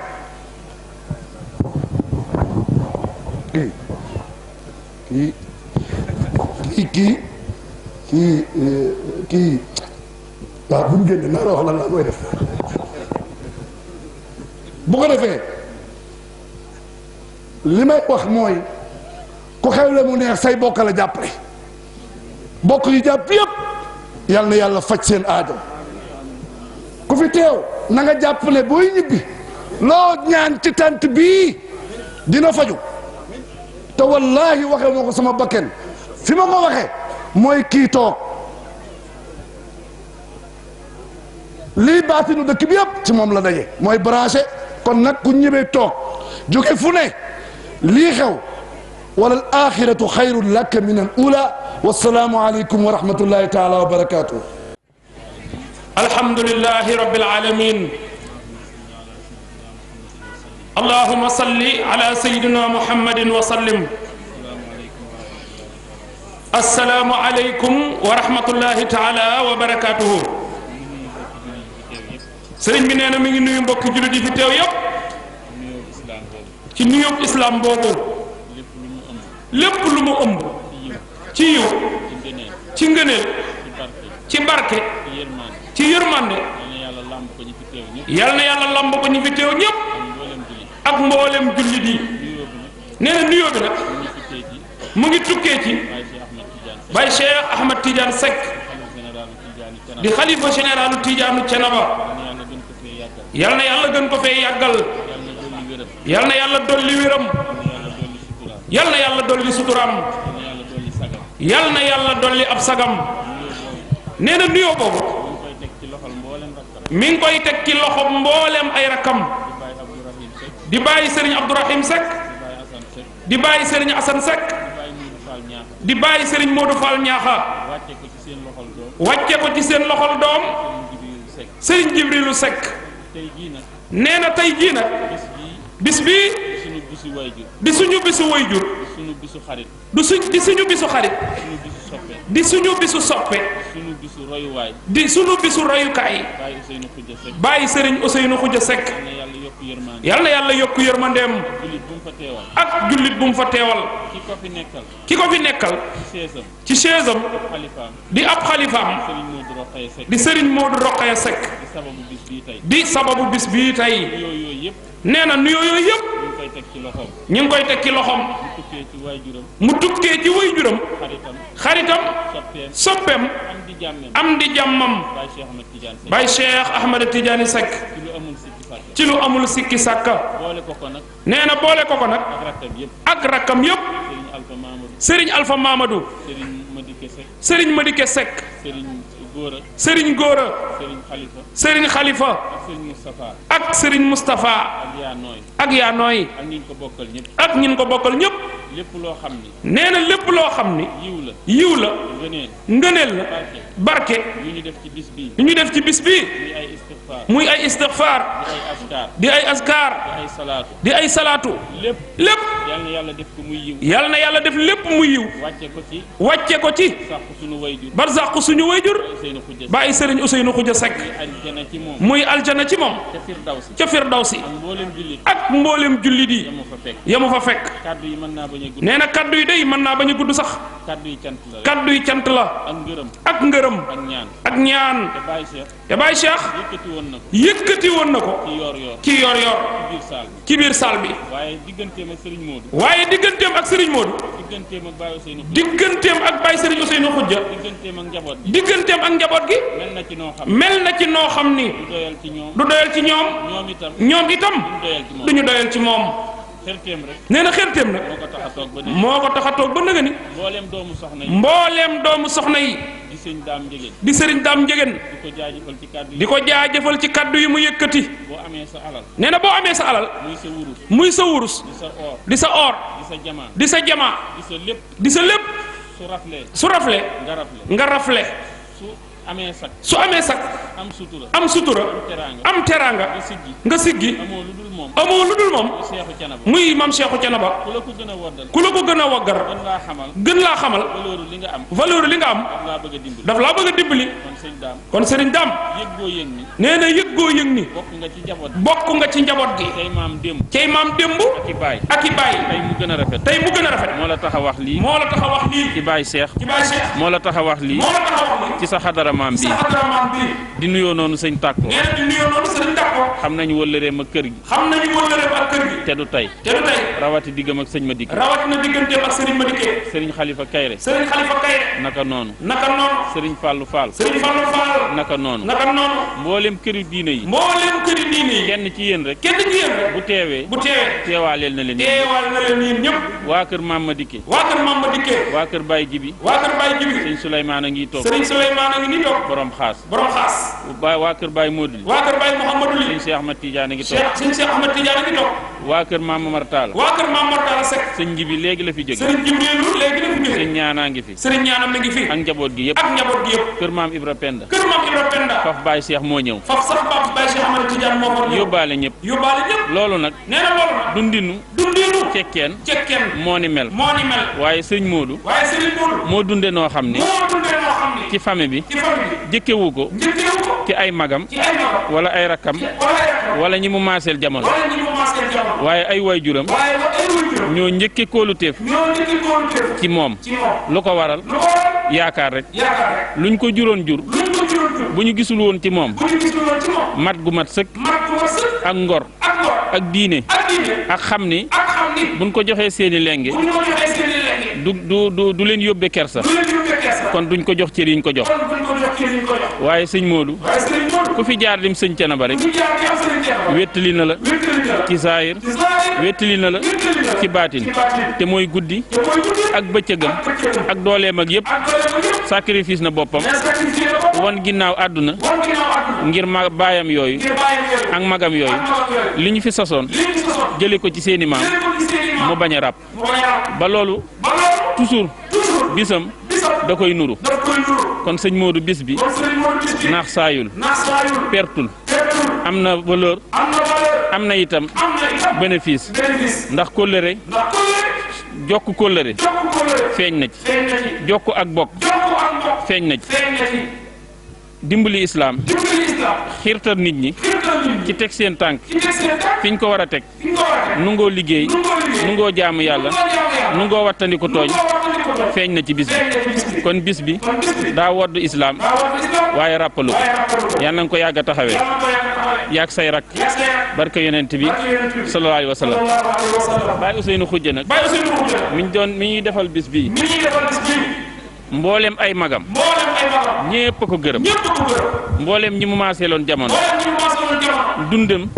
kii waaw bu ñu génne naa la wax lan laa koy def bu ko defee li may wax mooy ku xewle mu neex say bokk la jàppale bokk yi jàpp yëpp yal na yàlla faj seen aajo ku fi teew na nga jàpp ne booy ñibbi loo ñaan ci tant bii dina faju te wallaahi waxee moo ko sama bakken fi ma ko waxee mooy kii toog lii baatinu dëkk bi yëpp ci moom la daje mooy branché kon nag ku ñëwee toog jóge fu ne lii xew wala al axiratu xayrun laka min al ula wassalaamu aleykum wa rahmatullahi taala wa barakatuh alhamdulillahi rabbil alamin allahumma salli ala sayyidina muhammadin wa sallim assalaamu aleykum wa rahmatullahi taala wa barakatuhu sëriñ bi nee na mi ngi nuyu mbokki jullit yi fi teew yëpp ci nuyób islam boobu lépp lu mu ëmb ci yiw ci ngëneel ci barke ci yërmande yal na yàlla lamb ko ñi fi teew ñëpp ak mboolem jullit yi nee na nuyoo bi nag mu ngi tukkee ci Baye Cheikh Ahmed Tidiane Seck di xalifa généralu Tidiane Thiénaba yal na yàlla gën ko fee yàggal yal na yàlla dolli wéram yal na yàlla dolli suturam yal na yàlla dolli ab sagam nee na nuyoo boobu mi ngi koy teg ci loxo mboolem ay rakam di bàyyi Serigne Abdourahim Seck di bàyyi Serigne Assane Seck di bàyyi Serigne Modou Fall Ñaaxa wàcce ko ci seen loxol doom Serigne Jibrilu Seck nee na tey jii nag bis bii di suñu bisu wayjur di suñu bisu xarit di suñu bisu soppe di suñu bisu royukaay bàyyi Serigne Ousseynou Khoudia Seck yal na yàlla yokku yërmandeem ak jullit bu mu fa teewal ki ko fi nekkal ci chaisam di ab xalifaam di Serigne Modou Rokhaya Seck di sababu bis bii tey nee na nuyoo yooyu yëpp ñu ngi koy teg ci loxoom mu tukkee ci waajuram xaritam soppeem am di jàmmam Baye Cheikh Ahmed Tidiane Seck ci lu amul sikki sàkka nee na boole ko nag ak rakkam yëpp Serigne Alpha Mamadou Serigne Madike Seck Serigne Gora Serigne Khalifa ak Serigne Moustapha ak yaa nooy ak ñin ko bokkal ñëpp nee na lépp loo xam ni yiw la ngëneel la barke yu ñu def ci bis bi muy ay istighfar di ay askar di ay salaatu lépp yal na yàlla def lépp muy yiw wàcce ko ci barzaq suñu wayjur bàyyi Serigne Ousseynou Khoudia Seck muy aljana ci moom ca firdawsi ak mboolem jullit yi yamu fa fekk nee na kaddu yi day mën naa bañ a gudd sax kaddu yi cant la ak ngërëm ak ñaan te Baye Cheikh yëkkati woon na ko ci yor ci biir saal bi waaye digganteem ak Serigne Modou digganteem ak Baye Serigne Ousseynou Khoudia digganteem ak njaboot gi mel na ci noo xam ni du doyal ci ñoom itam duñu doyal ci moom nee na xerteem nag moo ko tax a toog ba nëga ni mbooleem doomu soxna yi di Serigne Dame Ndiéguène di ko jaajëfal ci kaddu yi mu yëkkati nee na boo amee sa alal muy sa wurus di sa or di sa jamaa di sa lépp su rafle nga rafle su amee sak am sutura am teraanga nga siggi amoo lu dul moom muy mam Cheikhou Thiénaba ku la ko gën a waggar gën laa xamal valeur li nga am daf laa bëgg a dimbali kon Serigne Dame nee na yëg goo yëg ni bokk nga ci njaboot gi cay maam démb ak i baay tey mu gën a rafet moo la tax a wax lii ci Baye Cheikh moo la tax a wax lii ci sa xadara maam bi di nuyoo noonu sëñ Tàkko xam nañu wëllëreem ak kër gi te du tey rawati diggam ak sëñ Madické sëriñ Khalifa Kayre naka noonu sëriñ Fallou Fall naka noonu mboolem këri diine yi kenn ci yéen rek bu teewee teewaaleel na leen yéen ñëpp waa kër Mame Madické waa kër Baye Jibi sëñ Souleymane a ngi toog borom xaas waa kër Baye Modou sëñ Cheikh Ahmed Tidiane a ngi toog waa kër Mame Momar Talla Seck sëñ Jibi léegi la fi jóge sëñ ñaanaa ngi fi ak njaboot gi yëpp kër Mame Ibra Penda faf Baye Cheikh moo ñëw yóbbaale ñëpp loolu nag dundinu cekkeen moo ni mel waaye sëñ Modou moo dunde noo xam ni ci famille bi jëkkewu ko ci ay magam wala ay rakkam wala ñi mu maaseel jamono waaye ay waajuram ñoo njëkke kóoluteef ci moom lu ko waral yaakaar rek luñ ko juróon jur bu ñu gisul woon ci moom mat gu mat sëkk ak ngor ak diine ak xam ni buñ ko joxee seeni lenge du leen yóbbe kersa kon duñ ko jox cër yiñ ko jox waaye sëñ Modou ku fi jaar dim sëñ Thiénaba rek wettali na la ci saayir wettali na la ci baatin te mooy guddi ak bëccëgam ak dooleem ak yëpp sacrifice na boppam won ginnaaw àdduna ngir baayam yooyu ak magam yooyu li ñu fi sasoon jële ko ci seeni maam mu bañ a ràpp ba loolu toujours bisam da koy nuru kon sëñ Modou bis bi naax saayul pertul am na valeur am na itam bénéfice ndax kóllëre jokk kóllëre feeñ na ci jokk ak bokk feeñ na ci dimbali islaam xiirtal nit ñi ci teg seen tànk fiñ ko war a teg nungoo liggéey nungoo jaamu yàlla nungoo wattandiku tooñ feeñ na ci bis bi kon bis bi daa woddu islaam waaye ràppalu ko yal na nga ko yàgg a taxawee yàgg say rak barka yonent bi sallallahu alayhi wa sallam Baye Ousseynou Khoudia nag mi ñuy defal bis bii mboolem ay magam ñépp ko gërëm mboolem ñi mu maaseeloon jamono dundam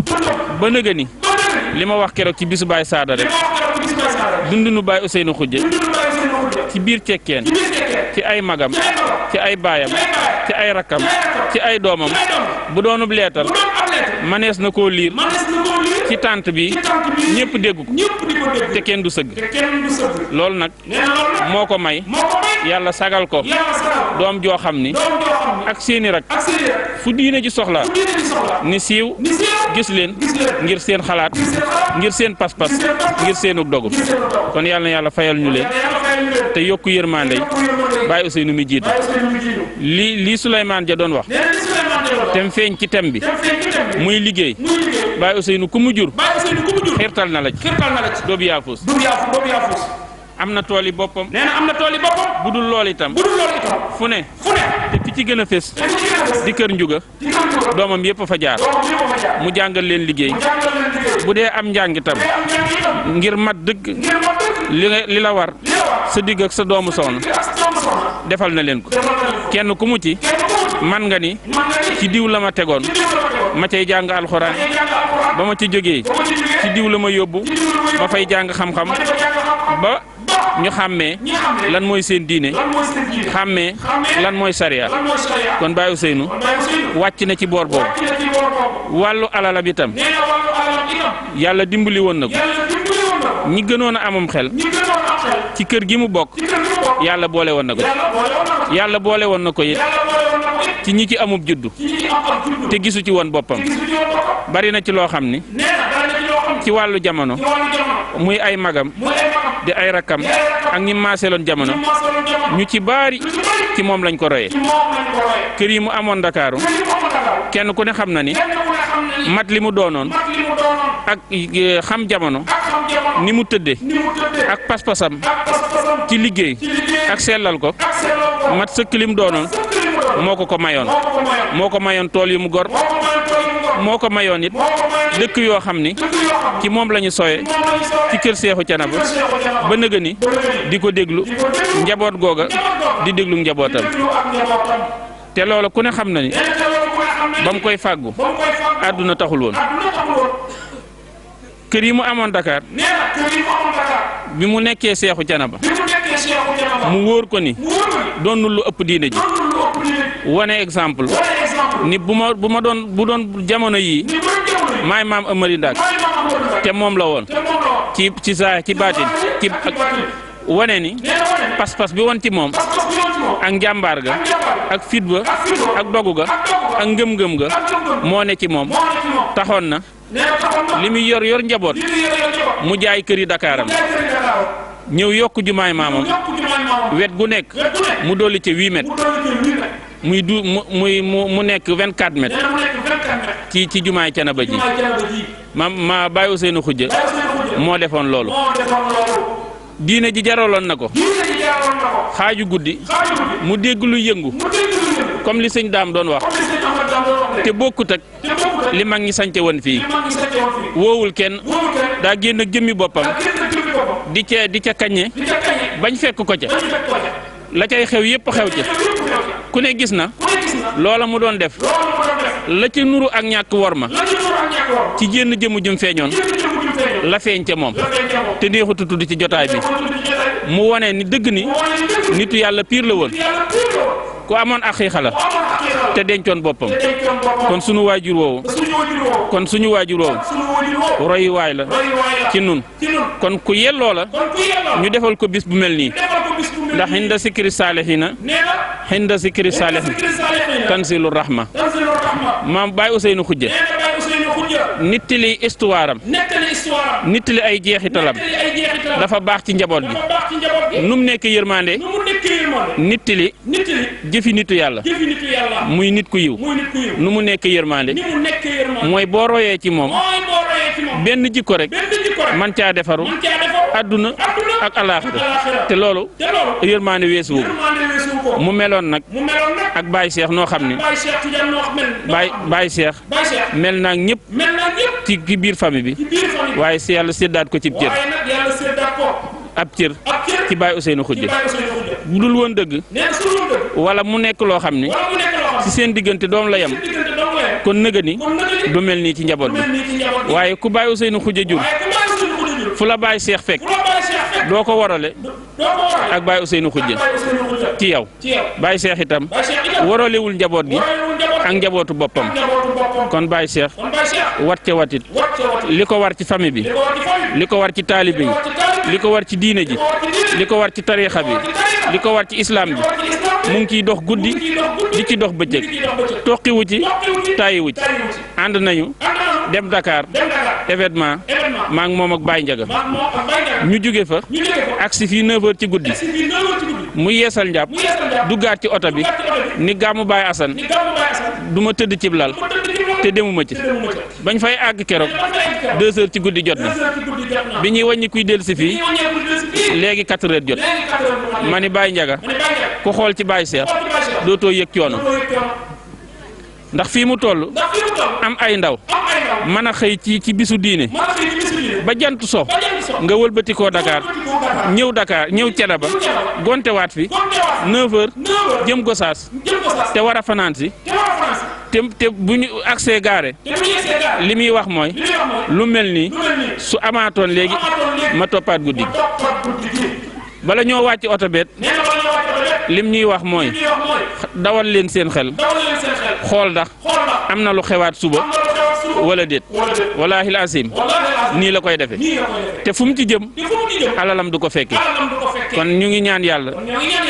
ba nëga ni li ma wax keroog ci bisu Baye Saada rek dundunu Baye Ousseynou Khoudia ci biir cekkeen ci ay magam ci ay baayam ci ay rakkam ci ay doomam bu doonub leetar manees na koo liir ci tànt bi ñépp dégg ko te kenn du sëgg loolu nag moo ko may yàlla sagal ko doom joo xam ni ak seeni rak fu diine ji soxla ni siiw gis leen ngir seen xalaat ngir seen pas-pas ngir seenu dogu kon yàlla na yàlla fayal ñu leen te yokku yërmande Baye Ousseynou mi jiitu lii Souleymane Ja doon wax tem feeñ ci tem bi muy liggéey Baye Ousseynou ku mu jur xirtal na la ci doobu yaafus am na tool yi boppam bu dul lool itam fu ne te fi ci gën a fés di kër njuga doomam yépp fa jaar mu jàngal leen liggéey bu dee am njàng itam ngir mat dëgg li la war sa digg ak sa doomu soxna defal na leen ko kenn ku mu ci man nga ni ci diw la ma tegoon ma cay jàng alxuraan ba ma ci jógee ci diw la ma yóbbu ma fay jàng xam-xam ba ñu xàmmee lan mooy seen diine xàmmee lan mooy sariya kon Baye Ousseynou wàcc na ci boor boobu wàllu alalam itam yàlla dimbali woon na ko ñi gënoon a amum xel ci kër gi mu bokk yàlla boole woon na ko yàlla boole woon na ko it ci ñi ci amub juddu te gisu ci woon boppam bari na ci loo xam ni ci wàllu jamono muy ay magam di ay rakkam ak ñi maaseeloon jamono ñu ci baari ci moom lañ ko royee kër yi mu amoon Ndakaaru kenn ku ne xam na ni mat li mu doonoon ak xam jamono ni mu tëdde ak pas-pasam ci liggéey ak sellal ko mat sëkk li mu doonoon moo ko mayoon tool yi mu gor moo ko mayoon it dëkk yoo xam ni ci moom la ñu sowe ci kër Seexu Canaba ba nëga ni di ko déglu njaboot googa di déglu njabootam te loolu ku ne xam na ni ba mu koy fàggu àdduna taxul woon kër yi mu amoon Dakar bi mu nekkee Seexu Canaba mu wóor ko ni doonul lu ëpp diine ji wane exemple ni bu doon jamono yii maay maam Amari Ndak te moom la woon ci baatin ci wane ni pas-pas bi woon ci moom ak njàmbaar ga ak fit ba ak dogu ga ak ngëm-ngëm ga moo ne ci moom taxoon na li muy yor njaboot mu jaay këri Dakaaram ñëw yokk jumaay maamam wet gu nekk mu dolli ca 8 mètres mu nekk 24 mètres ci jumaay Canaba ji ma Baye Ousseynou Khoudia moo defoon loolu diine ji jaraloon na ko xaaju guddi mu dégg lu yëngu comme li sëñ Daam doon wax te bokkut ak li mag ñi sance woon fii woowul kenn daa génn ak jëmmi boppam di ca kañe bañ fekk ko ca la cay xew yépp xew ca ku ne gis na loola mu doon def la ca nuru ak ñàkk worma ci jénn jëmu jëm feeñoon la feeñ ca moom te neexutu tudd ci jotaay bi mu wone ni dëgg ni nitu yàlla piir la woon ku amoon aqiiqa la te dencoon boppam kon suñu waajur woowu royuwaay la ci nun kon ku yelloo la ñu defal ko bis bu mel nii ndax hinda sikri saalihiina tanzilu rahma maam Baye Ousseynou Khoudia nittali histoire am nittali ay jeexitalam dafa baax ci njaboot gi num nekk yërmande nittali jëfi nitu yàlla muy nit ku yiw nu mu nekk yërmande mooy boo royee ci moom benn jikko rek man caa defaru adduna ak alaaxira te loolu yërmande weesu ko mu meloon nag ak Baye Cheikh noo xam ne Baye Cheikh mel naa ñëpp ci biir famille bi waaye si yàlla séddaat ko ci cër ab cër ci Baye Ousseynou Khoudia bu dul woon dëgg wala mu nekk loo xam ne ci seen diggante doom la yem kon nëga ni du mel nii ci njaboot bi waaye ku Baye Ousseynou Khoudia jur fu la Baye Cheikh fekk doo ko warale ak Baye Ousseynou Khoudia ci yow Baye Cheikh itam waralewul njaboot gi ak njabootu boppam kon Baye Cheikh wat ca watit li ko war ci famille bi li ko war ci taalibe yi li ko war ci diine ji li ko war ci tariixa bi li ko war ci islam bi mu ngi ciy dox guddi di ci dox bëccëg toqiwu ci tàyyiwu ci ànd nañu dem Dakar événement maa ngi moom ak Baye Ndiaga ñu jóge fa agsi fii 9h ci guddi mu yeesal njàpp duggaat ci oto bi ni Gamou Baye Assane du ma tëdd cib lal te demuma ci bañ fay àgg keroog 2h ci guddi jot na bi ñuy wàññi kuy dellu si fii léegi 4h jot ma ni Baye Ndiaga ku xool ci Baye Cheikh dootoo yëg coono ndax fii mu toll am ay ndaw mën a xëy ci bisu diine ba jant so nga wëlbati koo Dakar ñëw Thiénaba gontewaat fi 9h jëm Gosaas te war a fanaan si te bu ñu accès gaare li muy wax mooy lu mel ni su amaatoon léegi ma toppaat guddi bala ñoo wàcc oto beet lim ñuy wax mooy dawal leen seen xel xool ndax am na lu xewaat suba wala déet wallaahi laasim nii la koy defe te fu mu ci jëm alalam du ko fekke kon ñu ngi ñaan yàlla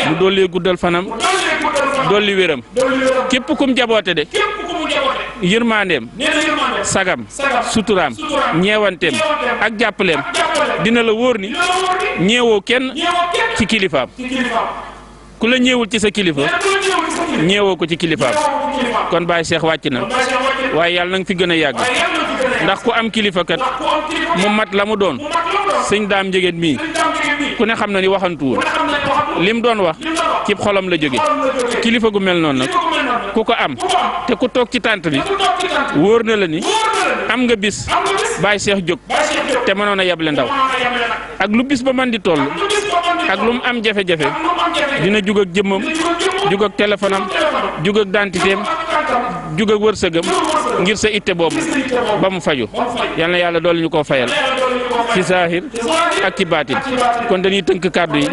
mu dolli guddal fanam dolli wéram képp kum jaboote de yërmandeem sagam suturaam ñeewanteem ak jàppaleem dina la wóor ni ñeewoo kenn ci kilifaam ku la ñeewul ci sa kilifa ñeewoo ko ci kilifaam kon Baye Cheikh wàcc na waaye yàlla na nga fi gën a yàgg ndax ku am kilifa kat mu mat la mu doon sëñ daam njegéen mii ku ne xam na ni waxantuwul lim doon wax ci xolam la jóge kilifa gu mel noonu nag ku ko am te ku toog ci tànt bi wóor na la ni am nga bis Baye Cheikh jóg te mënoon a yable ndaw ak lu bis ba man di toll ak lu mu am jafe-jafe dina jug ak jëmmam jug ak téléphone am jug ak dantitéem jug ak wërsëgam ngir sa itte boobu ba mu faju yal na yàlla dool ñu koo fayal ci saahir ak ci baatin kon dañuy tënk kàddu yi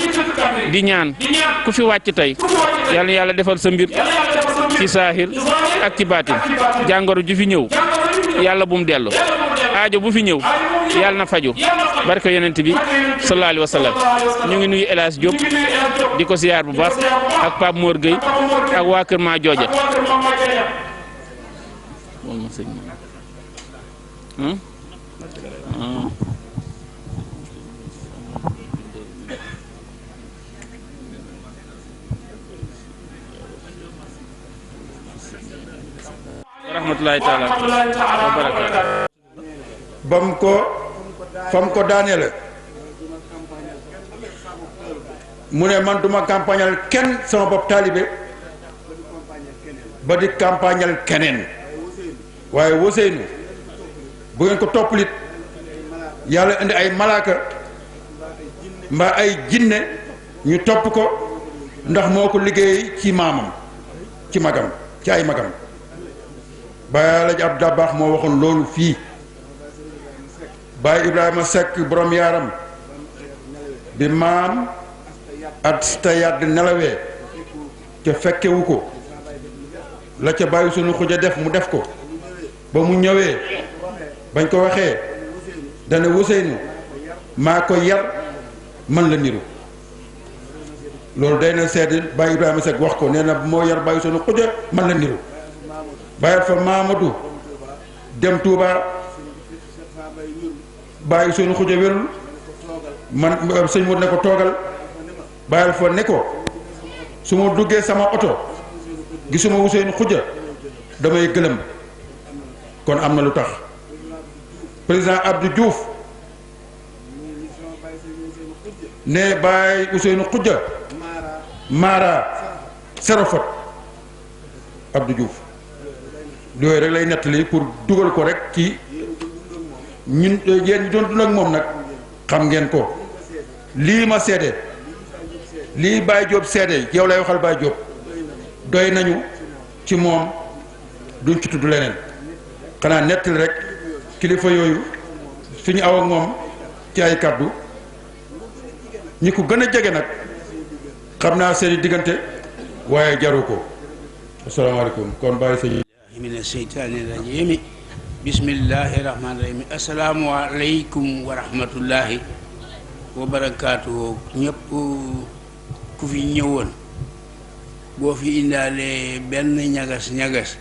di ñaan ku fi wàcc tey yal na yàlla defal sa mbir ci saahir ak ci baatin jàngoro ju fi ñëw yàlla bu mu dellu aajo bu fi ñëw yàlla na faju barke yonent bi sallallahu alayhi wa sallam ñu ngi nuyu El Hadj Diop di ko siyaar bu baax ak Pape Mor Gueye ak waa Kër Ma Jooja rahmatullahi taala wa barakaatu fam ko daaneele mu ne man duma campagnal kenn sama bopp taalibe ba di campagnal keneen waaye Ousseynou bu ngeen ko toppalit yàlla indi ay malaaka mbaa ay jinne ñu topp ko ndax moo ko liggéey ci maamam ci magam ci ay magam Baye Laji Abdou Dabakh moo waxoon loolu fii Baye Ibrahima Seck borom yaaram bi maam Asta Yadd nelawee ca fekkewu ko la ca Baye Ousseynou Khoudia def mu def ko ba mu ñëwee bañ ko waxee dana Ousseynou maa ko yar man la niru loolu day na seeti Baye Ibrahima Seck wax ko nee na moo yar Baye Ousseynou Khoudia man la niru bàyyil fa Mamadou dem Touba Baye Ousseynou Khoudia wérul man sëñ Modou ne ko toogal bàyyil fa ne ko su ma duggee sama oto gisuma Ousseynou Khoudia damay gëlëm kon am na lu tax président Abdou Diouf ne Baye Ousseynou Khoudia Mara Serofot Abdou Diouf yooyu rek lay nettali pour dugal ko rek ci ñun yéen ñi doon dund ak moom nag xam ngeen ko lii ma seede lii Baye Diop seede yow lay waxal Baye Diop doy nañu ci moom duñ ci tudd leneen xanaa nettali rek kilifa yooyu suñu aw ak moom ci ay kàddu ñi ko gën a jege nag xam naa seeni diggante waaye jaru ko asalaamaaleykum kon bàyyi sa mina seytaani rajiim bismillahi rahmaani rahim asalaamualeykum wa rahmatullahi wa barakaatuhu ñëpp ku fi ñëwoon boo fi indaale benn ñagas-ñagas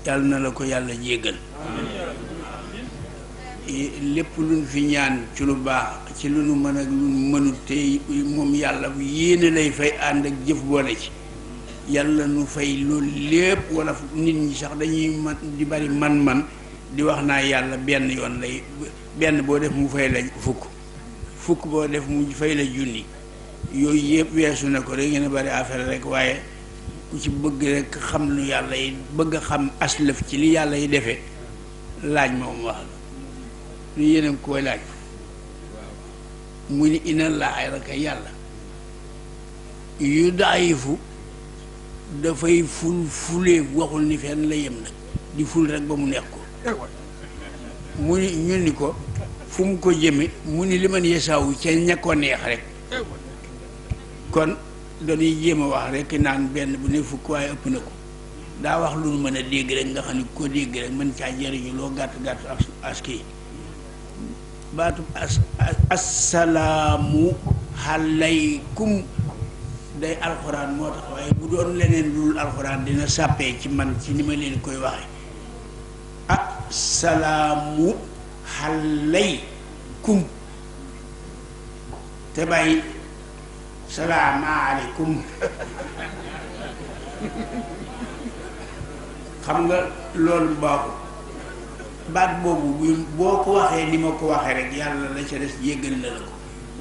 yàlla na la ko yàlla jéggal lépp luñ fi ñaan ci lu baax ci lu nu mën ak lu nu mënut te moom yàlla yéene lay fay ànd ak jëf boole ci yàlla nu fay loolu lépp wala nit ñi sax dañuy man di bari man-man di wax naa yàlla benn yoon lay benn boo def mu fay la fukk boo def mu fay la junni yooyu yëpp weesu na ko rek ngeen a bari affaire rek waaye ku ci bëgg rek xam lu yàlla yi bëgg a xam aslëf ci li yàlla yi defee laaj moom wax la lu yéenam koy laaj mu ni ina laay rek yàlla yu daayifu dafay fulee waxul ni fenn la yem nag di ful rek ba mu neex ko mu ni ñu ni ko fu mu ko jëme mu ni li man yesaawu ca ña ko neex rek kon dañuy jéem a wax rek naan benn bu ne fukk waaye ëpp na ko daa wax lu nu mën a dégg rek nga xam ne ko dégg rek mën caa jëriñu loo gàtt gàtt aski baatu assalaamu alaykum day alxuraan moo tax waaye bu doon leneen lul alxuraan dina sàppee ci man ci ni ma leen koy waxe assalaamu alaykum te bàyyi salaamaaleykum xam nga loolu baaxul baat boobu boo ko waxee ni ma ko waxee rek yàlla la ca des yéggal na la ko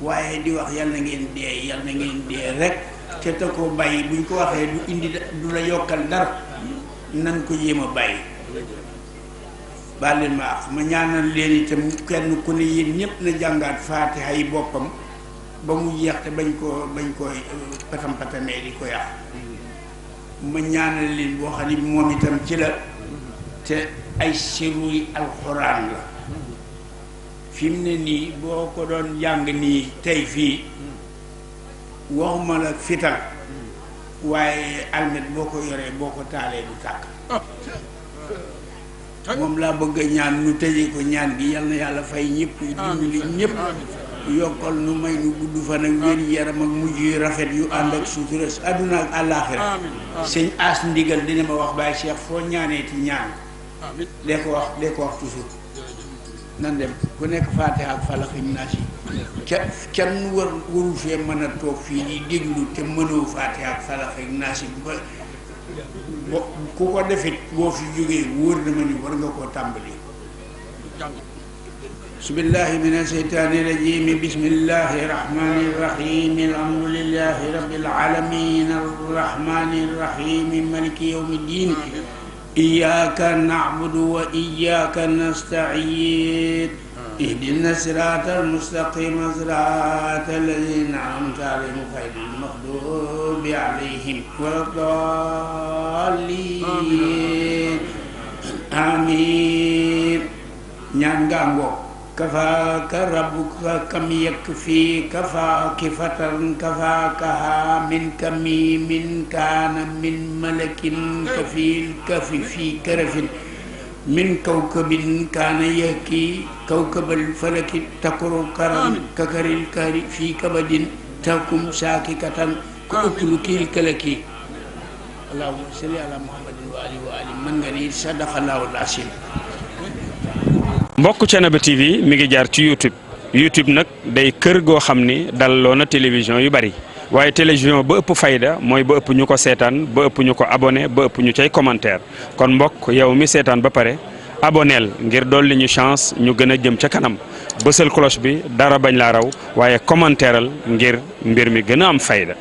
waaye di wax yàlla na ngeen dee rek te te ko bàyyi buñ ko waxee du indi du la yokkal dara nan ko jéem a bàyyi baal leen ma ak ma ñaanal leen itam kenn ku ne yéen ñëpp na jàngaat faatiha yi boppam ba mu jeex te bañ koy patam-patamee di ko yàq ma ñaanal leen boo xam ne moom itam ci la te ay siruy alxuraan la fi mu ne nii boo ko doon jàng nii tey fii waxuma la fital waaye almet boo ko yoree boo ko taalee du tàkk moom laa bëgg a ñaan nu tëjee ko ñaan gi yal na yàlla fay ñëpp dimbali ñëpp yokkal nu may nu gudd fan ak wér yaram ak mujj yu rafet yu ànd ak sutura àdduna ak àllaaxira sëñ as ndigal dina ma wax Baye Cheikh foo ñaanee ti ñaan dee ko wax toujours nan dem ku nekk Faatiha ak Falaq ak Naas kenn waru fee mën a toog fii di déglu te mënoo Faatiha ak Falaq ak Naas ba ku ko defit boo fi jógee wóor na ma ni war nga koo tàmbali bismillahi mina sheytaani rajim bismillahi rahmani rahim alhamdulillahi rabbil alamin arrahmani rahim maliki yawmi ddin iyyaka na'budu wa iyyaka nasta'in ihdina siratal mustaqim siratal ladzina an'amta alayhim ghayril maghdubi alayhim waladdallin amin ñaan ngaango kafaaka rabbuka kam yakfi kafaaki fatan kafaakaha min kamimin kaana min malakin kafil kafi fi karafin min kawkabin kaana yahki kawkabal falaki takuru karam kakaril kari fi kabadin takum saakikatan ko uklu kiil kalaki allahumma salli ala muhammadin wa ali man nga ni sadaqallahu al-asim. mbokk Thiénaba TV mi ngi jaar ci YouTube nag day kër goo xam ni dalloo na télévision yu bari waaye télévision ba ëpp fayda mooy ba ëpp ñu ko seetaan ba ëpp ñu ko abonné ba ëpp ñu cay commentaire kon mbokk yow mi seetaan ba pare aboneel ngir dolli ñu chance ñu gën a jëm ca kanam bësal cloche bi dara bañ laa raw waaye commentaireal ngir mbir mi gën a am fayda